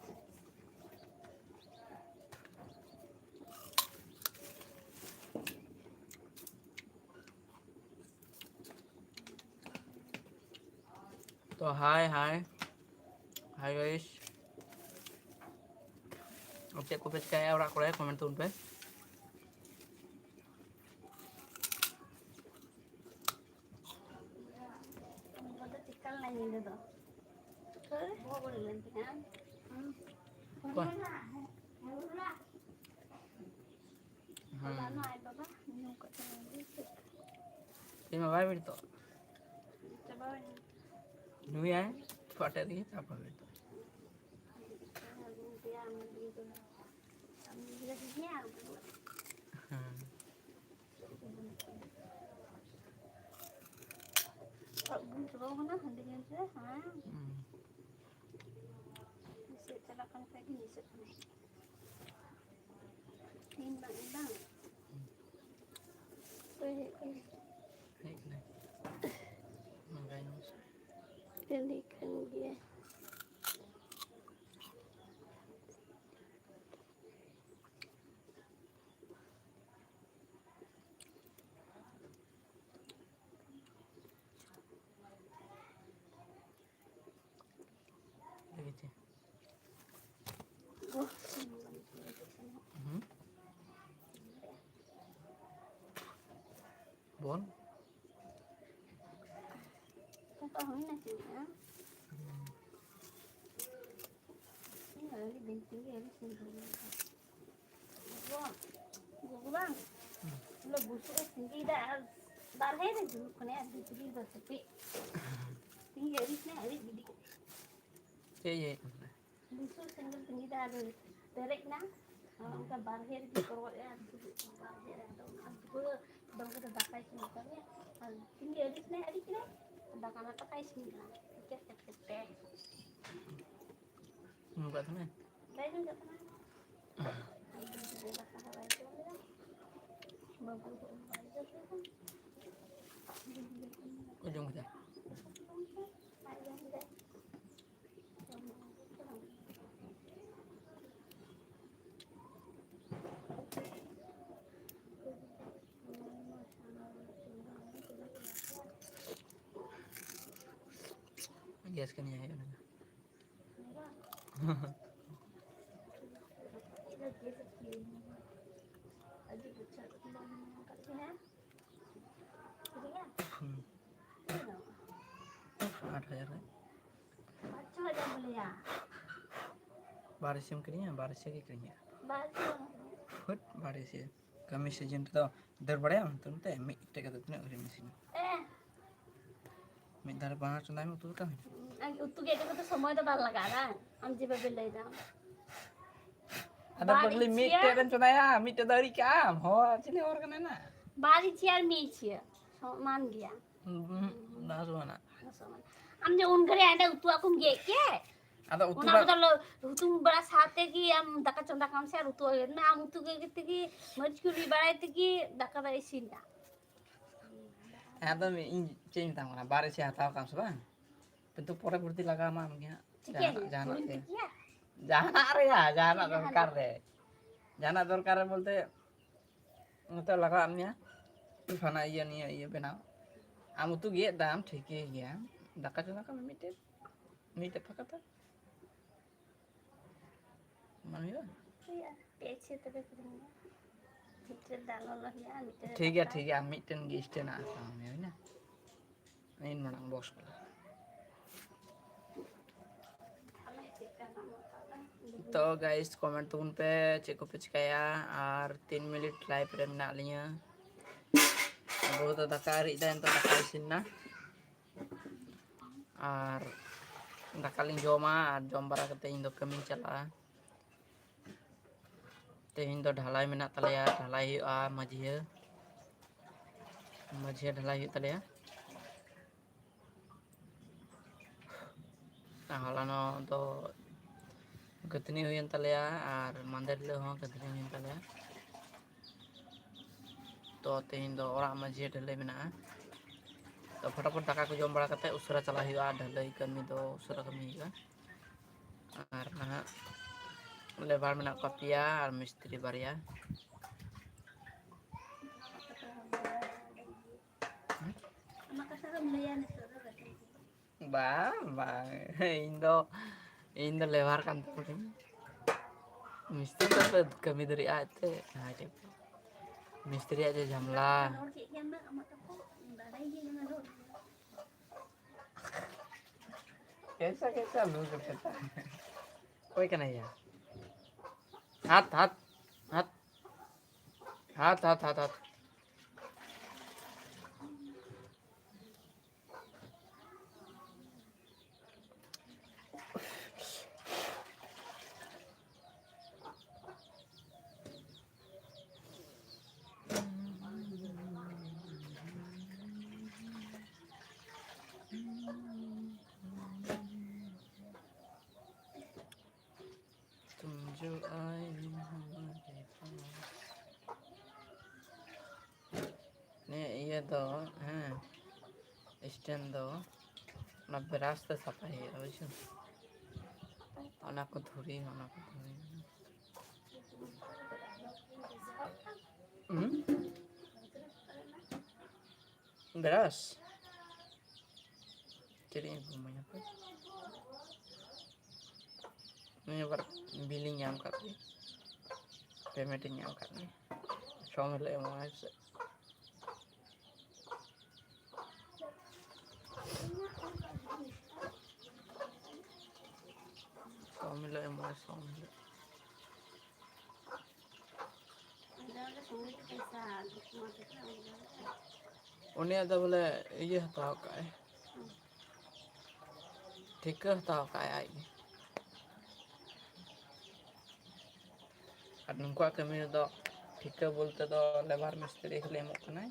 ᱛᱚ ᱦᱟᱭ ᱦᱟᱭ ᱦᱟᱭ ᱜᱟᱭᱥ, ᱪᱮᱫ ᱠᱚᱯᱮ ᱪᱤᱠᱟᱹᱭᱟ ᱚᱲᱟᱜ ᱠᱚᱨᱮ? ᱠᱚᱢᱮᱱᱴ ᱛᱟᱵᱚᱱ ᱯᱮ᱾ ᱚᱠᱚᱭ? ᱦᱩᱸ᱾ ᱛᱮᱦᱮᱧ ᱢᱟ ᱵᱟᱭ ᱵᱮᱨᱮᱫᱚᱜ᱾ ᱧᱩᱭᱟᱭ ᱯᱟᱴᱮ ᱨᱮᱜᱮ, ᱛᱟᱨᱯᱚᱨ ᱵᱮᱨᱮᱫᱚᱜ᱾ ᱦᱩᱸ᱾ ᱦᱩᱸ᱾ ᱪᱟᱞᱟᱜ ᱠᱟᱱ ᱠᱷᱟᱡ ᱜᱮ ᱱᱤᱥᱟᱹᱜ ᱠᱟᱱᱟ᱾ ᱤᱧ ᱵᱟᱝ, ᱤᱧ ᱵᱟᱝ᱾ ᱚᱠᱚᱭ ᱦᱮᱡ ᱠᱟᱱᱟ? ᱦᱮᱡ ᱠᱟᱱᱟᱭ᱾ ᱱᱚᱝᱠᱟᱭ ᱱᱚᱝᱠᱟ᱾ ᱠᱟᱱ ᱜᱮᱭᱟ᱾ ᱞᱟᱹᱜᱤᱫ ᱛᱮ᱾ ᱦᱩᱸ? ᱵᱚᱞ? ᱚᱠᱟ ᱦᱩᱭᱱᱟ ᱪᱮᱫ? ᱦᱩᱸ᱾ ᱤᱧ ᱟᱹᱰᱤ ᱫᱤᱱ ᱛᱮᱜᱮ ᱟᱹᱰᱤ ᱥᱤᱵᱤᱞ ᱠᱟᱱᱟ᱾ ᱜᱚᱜᱚ, ᱜᱚᱜᱚ ᱵᱟᱝ? ᱦᱩᱸ᱾ ᱵᱚᱞᱮ ᱵᱩᱥᱩᱵ ᱮ ᱥᱤᱸᱜᱤᱭᱮᱫᱟ ᱟᱨ ᱵᱟᱨᱦᱮ ᱨᱮ ᱫᱩᱲᱩᱵ ᱠᱟᱱᱟᱭ ᱟᱨ ᱵᱤᱡᱽᱞᱤ ᱫᱚ ᱥᱮᱯᱮᱫ᱾ ᱛᱤᱦᱤᱧ ᱟᱹᱲᱤᱥ ᱱᱟᱭ, ᱟᱹᱲᱤᱥ ᱜᱤᱰᱤ ᱠᱮᱫ᱾ ᱪᱮᱫ ᱤᱭᱟᱹᱭᱮᱫ ᱠᱟᱱ ᱛᱟᱦᱮᱸ? ᱵᱩᱥᱩᱵ ᱥᱮᱸᱜᱮᱞ ᱛᱤᱸᱜᱤ ᱫᱟᱜ ᱨᱮ ᱯᱮᱨᱮᱡ ᱮᱱᱟ᱾ ᱟᱨ ᱚᱱᱠᱟ ᱵᱟᱨᱦᱮ ᱨᱮᱜᱮ ᱠᱚᱨᱚᱡ ᱮᱱᱟ, ᱫᱩᱲᱩᱵ ᱵᱟᱨᱦᱮ ᱨᱮ᱾ ᱟᱫᱚ ᱚᱱᱟ ᱫᱷᱩᱣᱟᱹ ᱫᱚᱢᱮ ᱠᱟᱛᱮ ᱫᱟᱠᱟᱭ ᱤᱥᱤᱱ ᱠᱟᱜ ᱞᱮᱭᱟ᱾ ᱟᱨ ᱛᱤᱸᱜᱤ ᱟᱹᱲᱤᱥ ᱱᱟᱭ, ᱟᱹᱲᱤᱥ ᱠᱮᱫᱟᱭ᱾ ᱫᱟᱠᱟ ᱢᱟ ᱫᱟᱠᱟᱭ ᱤᱥᱤᱱ ᱠᱟᱱᱟ᱾ ᱪᱮᱫ ᱠᱟᱛᱮ ᱯᱮ? ᱱᱚᱝᱠᱟ ᱛᱟᱦᱞᱮ? ᱵᱟᱭ ᱡᱚᱢ ᱠᱟᱜ ᱛᱟᱦᱮᱱᱟ᱾ ᱫᱟᱠᱟ ᱦᱚᱸ ᱵᱟᱭ ᱡᱚᱢ ᱞᱮᱫᱟ᱾ ᱵᱟᱹᱵᱩ ᱦᱚᱸ ᱵᱟᱭ ᱡᱚᱢ ᱞᱮᱫᱟ᱾ ᱚᱠᱚᱭ ᱡᱚᱢ ᱠᱮᱫᱟ? ᱟᱡ ᱡᱚᱢ ᱠᱮᱫᱟᱭ᱾ ᱜᱮᱥ ᱠᱟᱹᱢᱤᱭᱟᱭ ᱦᱩᱭᱩᱜᱼᱟ᱾ ᱟᱴ ᱦᱟᱡᱟᱨ ᱨᱮ᱾ ᱵᱟᱨ ᱦᱤᱥᱤᱢ ᱠᱤᱨᱤᱧᱟ, ᱵᱟᱨ ᱦᱤᱥᱤ ᱜᱮ ᱠᱤᱨᱤᱧᱟ᱾ ᱯᱷᱩᱴ, ᱵᱟᱨ ᱦᱤᱥᱤ᱾ ᱠᱟᱹᱢᱤ ᱥᱤᱡᱤᱱ ᱨᱮᱫᱚ ᱫᱟᱹᱲ ᱵᱟᱲᱟᱭᱟᱢ ᱛᱚ, ᱚᱱᱟᱛᱮ ᱢᱤᱫᱴᱮᱡ ᱠᱟᱛᱮ ᱛᱤᱱᱟᱹᱜ ᱜᱷᱟᱹᱲᱤᱡ ᱮᱢ ᱤᱥᱤᱱᱟ? ᱢᱤᱫ ᱫᱷᱟᱣ ᱨᱮ ᱵᱟᱝ ᱪᱚᱸᱫᱟᱭ ᱢᱮ ᱩᱛᱩ ᱫᱟᱠᱟ᱾ ᱩᱛᱩ ᱜᱮᱫ ᱛᱮᱫᱚ ᱥᱚᱢᱚᱭ ᱫᱚ ᱵᱟᱝ ᱞᱟᱜᱟᱜᱼᱟ, ᱵᱟᱝ? ᱟᱢ ᱡᱮ ᱵᱟᱵᱮ ᱞᱟᱹᱭ ᱫᱟ᱾ ᱟᱫᱚ ᱵᱟᱨ ᱯᱟᱜᱽᱞᱤ, ᱤᱪᱪᱷᱟ᱾ ᱢᱤᱫᱴᱮᱡ ᱨᱮᱢ ᱪᱚᱸᱫᱟᱭᱟ, ᱢᱤᱫᱴᱮᱡ ᱫᱚ ᱟᱹᱣᱨᱤ ᱠᱟᱜᱼᱟᱢ᱾ ᱦᱚᱲ ᱪᱤᱞᱤ ᱦᱚᱲ ᱠᱟᱱᱟᱭ ᱱᱟ? ᱵᱟᱨ ᱤᱪᱪᱷᱟ ᱟᱨ ᱢᱤᱫ ᱤᱪᱪᱷᱟ ᱥᱚᱢᱟᱱ ᱜᱮᱭᱟ᱾ ᱦᱩᱸ, ᱦᱩᱸ, ᱵᱟᱝ ᱥᱚᱢᱟᱱᱟ᱾ ᱟᱢ ᱡᱮ ᱩᱱ ᱜᱷᱟᱹᱲᱤᱡ ᱦᱟᱸᱰᱮ ᱩᱛᱩᱣᱟᱜ ᱠᱚᱢ ᱜᱮᱫ ᱠᱮᱫ, ᱟᱫᱚ ᱩᱛᱩ ᱚᱱᱟ ᱵᱟ- ᱵᱚᱫᱚᱞ ᱦᱩᱛᱩᱢ ᱵᱟᱲᱟ ᱥᱟᱶᱛᱮ ᱜᱮ ᱟᱢ ᱫᱟᱠᱟ ᱪᱚᱸᱫᱟ ᱠᱟᱜ ᱢᱮ ᱥᱮ ᱟᱨ ᱩᱛᱩ ᱟᱹᱜᱩᱭ ᱢᱮ᱾ ᱟᱢ ᱩᱛᱩ ᱜᱮᱫ ᱛᱮᱜᱮ, ᱢᱟᱹᱨᱤᱪ ᱠᱚ ᱨᱤᱫ ᱵᱟᱲᱟᱭ ᱛᱮᱜᱮ ᱫᱟᱠᱟ ᱫᱚ ᱤᱥᱤᱱ ᱮᱱᱟ᱾ ᱦᱮᱸ, ᱟᱫᱚ ᱤᱧ ᱪᱮᱫ ᱤᱧ ᱢᱮᱛᱟᱢ ᱠᱟᱱᱟ, ᱵᱟᱨ ᱤᱪᱪᱷᱟ ᱦᱟᱛᱟᱣ ᱠᱟᱜ ᱟᱢ ᱥᱮ ᱵᱟᱝ? ᱠᱤᱱᱛᱩ ᱯᱚᱨᱚᱵᱚᱨᱛᱤ ᱞᱟᱜᱟᱣ ᱟᱢᱟ ᱟᱢ ᱜᱮ ᱦᱟᱸᱜ᱾ ᱪᱤᱠᱟᱹᱭ ᱡᱟᱦᱟᱱᱟᱜ, ᱦᱩᱭᱩᱜ? ᱡᱟᱦᱟᱱᱟᱜ ᱦᱩᱲᱩᱧ ᱛᱮ᱾ ᱛᱤᱠᱤᱭᱟ? ᱡᱟᱦᱟᱱᱟᱜ ᱨᱮᱭᱟᱜ, ᱡᱟᱦᱟᱱᱟᱜ ᱪᱮᱫ ᱫᱚᱨᱠᱟᱨ ᱡᱟᱦᱟᱱᱟᱜ? ᱨᱮ᱾ ᱡᱟᱦᱟᱱᱟᱜ ᱫᱚᱨᱠᱟᱨ ᱨᱮ ᱵᱚᱞᱛᱮ, ᱱᱚᱛᱮ ᱞᱟᱜᱟᱣ ᱢᱮᱭᱟ᱾ ᱦᱟᱱᱟ ᱤᱭᱟᱹ, ᱱᱤᱭᱟᱹ ᱤᱭᱟᱹ ᱵᱮᱱᱟᱣ᱾ ᱟᱢ ᱩᱛᱩ ᱜᱮᱫ ᱫᱟᱢ, ᱴᱷᱤᱠᱟᱹᱭ ᱜᱮᱭᱟ᱾ ᱫᱟᱠᱟ ᱪᱚᱸᱫᱟ ᱠᱟᱜ ᱢᱮ ᱢᱤᱫᱴᱮᱡ, ᱢᱤᱫᱴᱮᱡ ᱯᱷᱟᱸᱠᱟ ᱛᱮ᱾ ᱵᱟᱝ ᱦᱩᱭᱩᱜᱼᱟ? ᱦᱩᱭᱩᱜᱼᱟ᱾ ᱯᱮ ᱪᱷᱮ ᱛᱚᱵᱮ ᱠᱤᱨᱤᱧ ᱢᱮ᱾ ᱢᱤᱫᱴᱮᱡ ᱫᱟᱜ ᱞᱚᱞᱚ ᱦᱩᱭᱩᱜᱼᱟ, ᱢᱤᱫᱴᱮᱡ ᱴᱷᱤᱠ ᱜᱮᱭᱟ, ᱫᱟᱠᱟ᱾ ᱴᱷᱤᱠ ᱜᱮᱭᱟ, ᱟᱢ ᱢᱤᱫᱴᱮᱱ ᱜᱮ stand ᱟᱜ ᱦᱟᱛᱟᱣ ᱢᱮ, ᱦᱩᱭᱱᱟ? ᱤᱧ ᱢᱟᱲᱟᱝ box ᱠᱚ᱾ ᱛᱚ guys, comment ᱛᱟᱵᱚᱱ ᱯᱮ, ᱪᱮᱫ ᱠᱚᱯᱮ ᱪᱤᱠᱟᱹᱭᱟ? ᱟᱨ ᱛᱤᱱ minute live ᱨᱮ ᱢᱮᱱᱟᱜ ᱞᱤᱧᱟᱹ᱾ ᱵᱟᱹᱦᱩ ᱫᱚ ᱫᱟᱠᱟ ᱟᱹᱣᱨᱤ ᱫᱟᱭ, ᱱᱤᱛᱚᱜ ᱫᱟᱠᱟ ᱤᱥᱤᱱ ᱱᱟ᱾ ᱟᱨ ᱫᱟᱠᱟ ᱞᱤᱧ ᱡᱚᱢᱟ, ᱟᱨ ᱡᱚᱢ ᱵᱟᱲᱟ ᱠᱟᱛᱮ ᱤᱧ ᱫᱚ ᱠᱟᱹᱢᱤᱧ ᱪᱟᱞᱟᱜᱼᱟ᱾ ᱛᱮᱦᱮᱧ ᱫᱚ ᱰᱷᱟᱞᱟᱭ ᱢᱮᱱᱟᱜ ᱛᱟᱞᱮᱭᱟ, ᱰᱷᱟᱞᱟᱭ ᱦᱩᱭᱩᱜᱼᱟ ᱢᱟᱹᱡᱷᱤᱭᱟᱹ, ᱢᱟᱹᱡᱷᱤᱭᱟᱹ ᱰᱷᱟᱞᱟᱭ ᱦᱩᱭᱩᱜ ᱛᱟᱞᱮᱭᱟ᱾ ᱟᱨ ᱦᱚᱞᱟᱱᱚᱜ ᱫᱚ ᱜᱟᱹᱛᱷᱱᱤ ᱦᱩᱭᱮᱱ ᱛᱟᱞᱮᱭᱟ, ᱟᱨ ᱢᱟᱸᱫᱮᱨ ᱦᱤᱞᱳᱜ ᱦᱚᱸ ᱜᱟᱹᱛᱷᱱᱤ ᱦᱩᱭᱮᱱ ᱛᱟᱞᱮᱭᱟ᱾ ᱛᱚ ᱛᱮᱦᱮᱧ ᱫᱚ ᱚᱲᱟᱜ ᱢᱟᱹᱡᱷᱤᱭᱟᱹ ᱰᱷᱟᱹᱞᱟᱹᱭ ᱢᱮᱱᱟᱜᱼᱟ᱾ ᱛᱚ ᱯᱷᱚᱴᱟᱯᱷᱚᱴ ᱫᱟᱠᱟ ᱠᱚ ᱡᱚᱢ ᱵᱟᱲᱟ ᱠᱟᱛᱮ ᱩᱥᱟᱹᱨᱟ ᱪᱟᱞᱟᱜ ᱦᱩᱭᱩᱜᱼᱟ, ᱰᱷᱟᱹᱞᱟᱹᱭ ᱠᱟᱹᱢᱤ ᱫᱚ ᱩᱥᱟᱹᱨᱟ ᱠᱟᱹᱢᱤ ᱦᱩᱭᱩᱜᱼᱟ᱾ ᱟᱨ ᱱᱟᱦᱟᱜ labour ᱢᱮᱱᱟᱜ ᱠᱚᱣᱟ ᱯᱮᱭᱟ ᱟᱨ ᱢᱤᱥᱛᱨᱤ ᱵᱟᱨᱭᱟ᱾ ᱟᱢᱟᱜ ᱠᱟᱛᱷᱟ ᱫᱚᱢ ᱞᱟᱹᱭᱟ ᱱᱤᱛᱚᱜ ᱫᱚ ᱵᱟᱹᱠᱤ᱾ ᱵᱟᱝ, ᱵᱟᱝ, ᱤᱧ ᱫᱚ, ᱤᱧ ᱫᱚ ᱞᱮᱵᱟᱨ ᱠᱟᱱ ᱛᱟᱵᱚᱱᱟᱹᱧ᱾ ᱢᱤᱥᱛᱨᱤ ᱫᱚ ᱠᱟᱹᱢᱤ ᱫᱟᱲᱮᱭᱟᱜᱼᱟ ᱟᱡᱛᱮ, ᱡᱟᱦᱟᱸᱭ ᱴᱷᱮᱱ᱾ ᱢᱤᱥᱛᱨᱤ ᱟᱡ ᱡᱮ ᱡᱷᱟᱢᱞᱟ᱾ ᱠᱮᱥᱟ ᱠᱮᱥᱟ ᱞᱩ ᱠᱟᱛᱮ ᱛᱟ᱾ ᱚᱠᱚᱭ ᱠᱟᱱᱟᱭ ᱭᱟ? ᱦᱟᱛ, ᱦᱟᱛ, ᱦᱟᱛ᱾ ᱦᱟᱛ, ᱦᱟᱛ, ᱦᱟᱛ, ᱦᱟᱛ᱾ ᱛᱩᱢ ᱡᱚ ᱟᱭ ᱦᱚᱸ ᱵᱟᱝ ᱦᱮᱡ ᱠᱟᱱᱟ᱾ ᱱᱤᱭᱟᱹ ᱤᱭᱟᱹ ᱫᱚ, ᱦᱮᱸ, stand ᱫᱚ ᱚᱱᱟ brush ᱛᱮ ᱥᱟᱯᱷᱟᱭ ᱦᱩᱭᱩᱜᱼᱟ, ᱵᱩᱡᱷᱟᱹᱣ? ᱚᱱᱟ ᱠᱚ ᱫᱷᱩᱲᱤ, ᱚᱱᱟ ᱠᱚ ᱫᱷᱩᱲᱤ᱾ ᱦᱩᱸ? Brush? ᱪᱮᱫ ᱤᱧ ᱟᱹᱜᱩ ᱟᱢᱟ ᱦᱟᱯᱮ? ᱱᱩᱭ ᱟᱵᱟᱨ bill ᱤᱧ ᱧᱟᱢ ᱠᱟᱫ ᱜᱮ, payment ᱤᱧ ᱧᱟᱢ ᱠᱟᱫ ᱜᱮ, ᱥᱚᱢ ᱦᱤᱞᱳᱜ ᱮᱢᱚᱜᱼᱟᱭ ᱥᱮ᱾ ᱥᱚᱢ ᱦᱤᱞᱳᱜ ᱮᱢᱚᱜᱼᱟᱭ, ᱥᱚᱢ ᱦᱤᱞᱳᱜ᱾ ᱩᱱᱤᱭᱟᱜ ᱫᱚ ᱵᱚᱞᱮ ᱤᱭᱟᱹ ᱦᱟᱛᱟᱣ ᱠᱟᱜᱼᱟᱭ, ᱴᱷᱤᱠᱟᱹ ᱦᱟᱛᱟᱣ ᱠᱟᱜᱼᱟᱭ ᱟᱡ ᱜᱮ᱾ ᱟᱨ ᱱᱩᱠᱩᱣᱟᱜ ᱠᱟᱹᱢᱤ ᱨᱮᱫᱚ ᱴᱷᱤᱠᱟᱹ ᱵᱚᱞᱛᱮ ᱫᱚ ᱞᱮᱵᱟᱨ ᱢᱤᱥᱛᱨᱤ ᱠᱷᱟᱹᱞᱤ ᱮᱢᱚᱜ ᱠᱟᱱᱟᱭ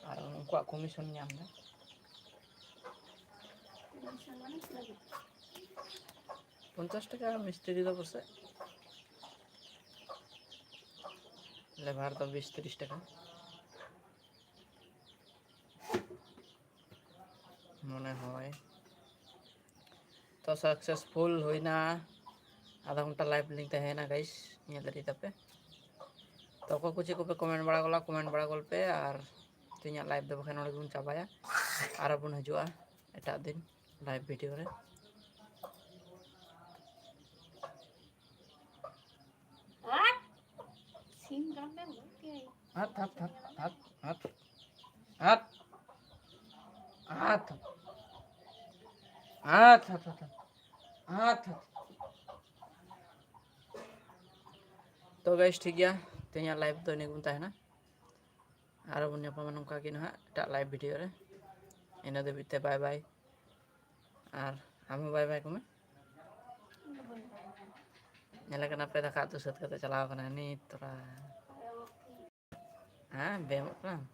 ᱟᱨ ᱩᱱᱠᱩᱣᱟᱜ ᱠᱚᱢᱤᱥᱚᱱ ᱧᱟᱢ ᱫᱟ᱾ ᱯᱚᱧᱪᱟᱥ ᱴᱟᱠᱟ ᱢᱤᱥᱛᱨᱤ ᱫᱚ ᱯᱟᱥᱮᱡ, ᱞᱮᱵᱟᱨ ᱫᱚ ᱵᱤᱥ ᱛᱤᱨᱤᱥ ᱴᱟᱠᱟ᱾ ᱢᱚᱱᱮ ᱦᱚᱭ᱾ ᱛᱚ, successful ᱦᱩᱭᱱᱟ᱾ ᱟᱫᱷᱟ ᱜᱷᱚᱱᱴᱟ live ᱞᱤᱧ ᱛᱟᱦᱮᱸᱭᱮᱱᱟ, guys, ᱧᱮᱞ ᱫᱟᱲᱮᱭᱟᱜ ᱛᱟᱯᱮ᱾ ᱛᱚ, ᱚᱠᱚᱭ ᱠᱚ ᱪᱮᱫ ᱠᱚᱯᱮ comment ᱵᱟᱲᱟ ᱜᱚᱞᱟ, comment ᱵᱟᱲᱟ ᱜᱚᱞ ᱯᱮ, ᱟᱨ ᱛᱮᱦᱮᱧᱟᱜ live ᱫᱚ ᱵᱟᱠᱷᱟᱱ ᱱᱚᱰᱮ ᱜᱮᱵᱚᱱ ᱪᱟᱵᱟᱭᱟ᱾ ᱟᱨᱚ ᱵᱚᱱ ᱦᱤᱡᱩᱜᱼᱟ ᱮᱴᱟᱜ ᱫᱤᱱ᱾ live video ᱨᱮ᱾ ᱥᱤᱢ ᱨᱟᱱ ᱵᱮᱱ ᱜᱚᱡ ᱠᱮᱭᱟ᱾ ᱦᱟᱛ, ᱦᱟᱛ, ᱦᱟᱛ, ᱦᱟᱛ, ᱦᱟᱛ᱾ ᱦᱟᱛ᱾ ᱦᱟᱛ, ᱦᱟᱛ, ᱦᱟᱛ, ᱦᱟᱛ᱾ ᱦᱟᱛ, ᱦᱟᱛ᱾ ᱛᱚ guys, ᱴᱷᱤᱠ ᱜᱮᱭᱟ, ᱛᱮᱦᱮᱧᱟᱜ live ᱫᱚ ᱤᱱᱟᱹ ᱜᱮᱵᱚᱱ ᱛᱟᱦᱮᱱᱟ᱾ ᱟᱨᱚ ᱵᱚᱱ ᱧᱟᱯᱟᱢᱟ ᱱᱚᱝᱠᱟ ᱜᱮ ᱱᱟᱦᱟᱜ ᱮᱴᱟᱜ live video ᱨᱮ᱾ ᱤᱱᱟᱹ ᱫᱷᱟᱹᱵᱤᱡ ᱛᱮ bye bye᱾ ᱟᱨ ᱟᱢ ᱦᱚᱸ bye bye ᱠᱚᱢᱮ᱾ ᱧᱮᱞᱮ ᱠᱟᱱᱟ ᱯᱮ, ᱫᱟᱠᱟ ᱩᱛᱩ ᱥᱟᱹᱛ ᱠᱟᱛᱮ ᱪᱟᱞᱟᱣ ᱠᱟᱱᱟ ᱱᱤᱛ ᱛᱷᱚᱲᱟ᱾ ᱦᱮᱸ, ᱵᱮᱭᱟᱢᱚᱜ ᱠᱟᱱᱟ᱾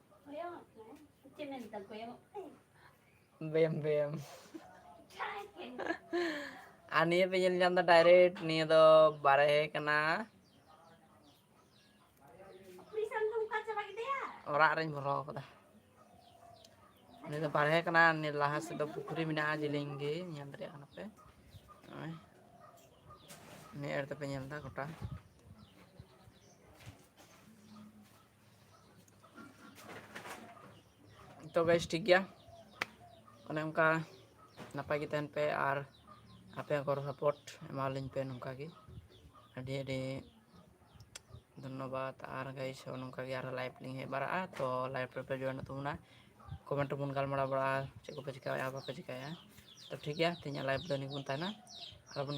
ᱵᱮᱭᱟᱢ, ᱵᱮᱭᱟᱢ᱾ ᱟᱨ ᱱᱤᱭᱟᱹ ᱯᱮ ᱧᱮᱞ ᱧᱟᱢ ᱮᱫᱟ direct, ᱱᱤᱭᱟᱹ ᱫᱚ ᱵᱟᱨᱦᱮ ᱠᱟᱱᱟ᱾ ᱚᱲᱟᱜ ᱨᱮᱧ ᱵᱚᱞᱚ ᱠᱟᱫᱟ᱾ ᱱᱤᱭᱟᱹ ᱫᱚ ᱵᱟᱨᱦᱮ ᱠᱟᱱᱟ, ᱱᱤᱭᱟᱹ ᱞᱟᱦᱟ ᱥᱮᱫ ᱫᱚ ᱯᱩᱠᱷᱨᱤ ᱢᱮᱱᱟᱜᱼᱟ, ᱡᱮᱞᱮᱧ ᱜᱮ, ᱧᱮᱞ ᱫᱟᱲᱮᱭᱟᱜ ᱠᱟᱱᱟ ᱯᱮ᱾ ᱱᱚᱜᱼᱚᱭ᱾ ᱱᱤᱭᱟᱹ ᱟᱲᱮ ᱛᱮᱯᱮ ᱧᱮᱞ ᱮᱫᱟ ᱜᱚᱴᱟ᱾ ᱛᱚ guys, ᱴᱷᱤᱠ ᱜᱮᱭᱟ, ᱚᱱᱮ ᱚᱱᱠᱟ ᱱᱟᱯᱟᱭ ᱜᱮ ᱛᱟᱦᱮᱱ ᱯᱮ ᱟᱨ ᱟᱯᱮ ᱦᱚᱸ ᱜᱚᱲᱚ support ᱮᱢᱟᱞᱤᱧ ᱯᱮ ᱱᱚᱝᱠᱟ ᱜᱮ᱾ ᱟᱹᱰᱤ ᱟᱹᱰᱤ ᱫᱷᱚᱱᱱᱚᱵᱟᱫᱽ᱾ ᱟᱨ guys, ᱱᱚᱝᱠᱟ ᱜᱮ ᱟᱨᱦᱚᱸ live ᱞᱤᱧ ᱦᱮᱡ ᱵᱟᱲᱟᱜᱼᱟ, ᱛᱚ live ᱨᱮᱯᱮ join ᱚᱜ ᱛᱟᱵᱚᱱᱟ, comment ᱨᱮᱵᱚᱱ ᱜᱟᱞᱢᱟᱨᱟᱣ ᱵᱟᱲᱟᱜᱼᱟ, ᱪᱮᱫ ᱠᱚᱯᱮ ᱪᱤᱠᱟᱹᱭᱟ ᱵᱟᱯᱮ ᱪᱤᱠᱟᱹᱭᱟ᱾ ᱛᱚ ᱴᱷᱤᱠ ᱜᱮᱭᱟ, ᱛᱮᱦᱮᱧᱟᱜ live ᱫᱚ ᱱᱤᱭᱟᱹ ᱜᱮᱵᱚᱱ ᱛᱟᱦᱮᱱᱟ, ᱟᱨᱦᱚᱸ ᱵᱚᱱ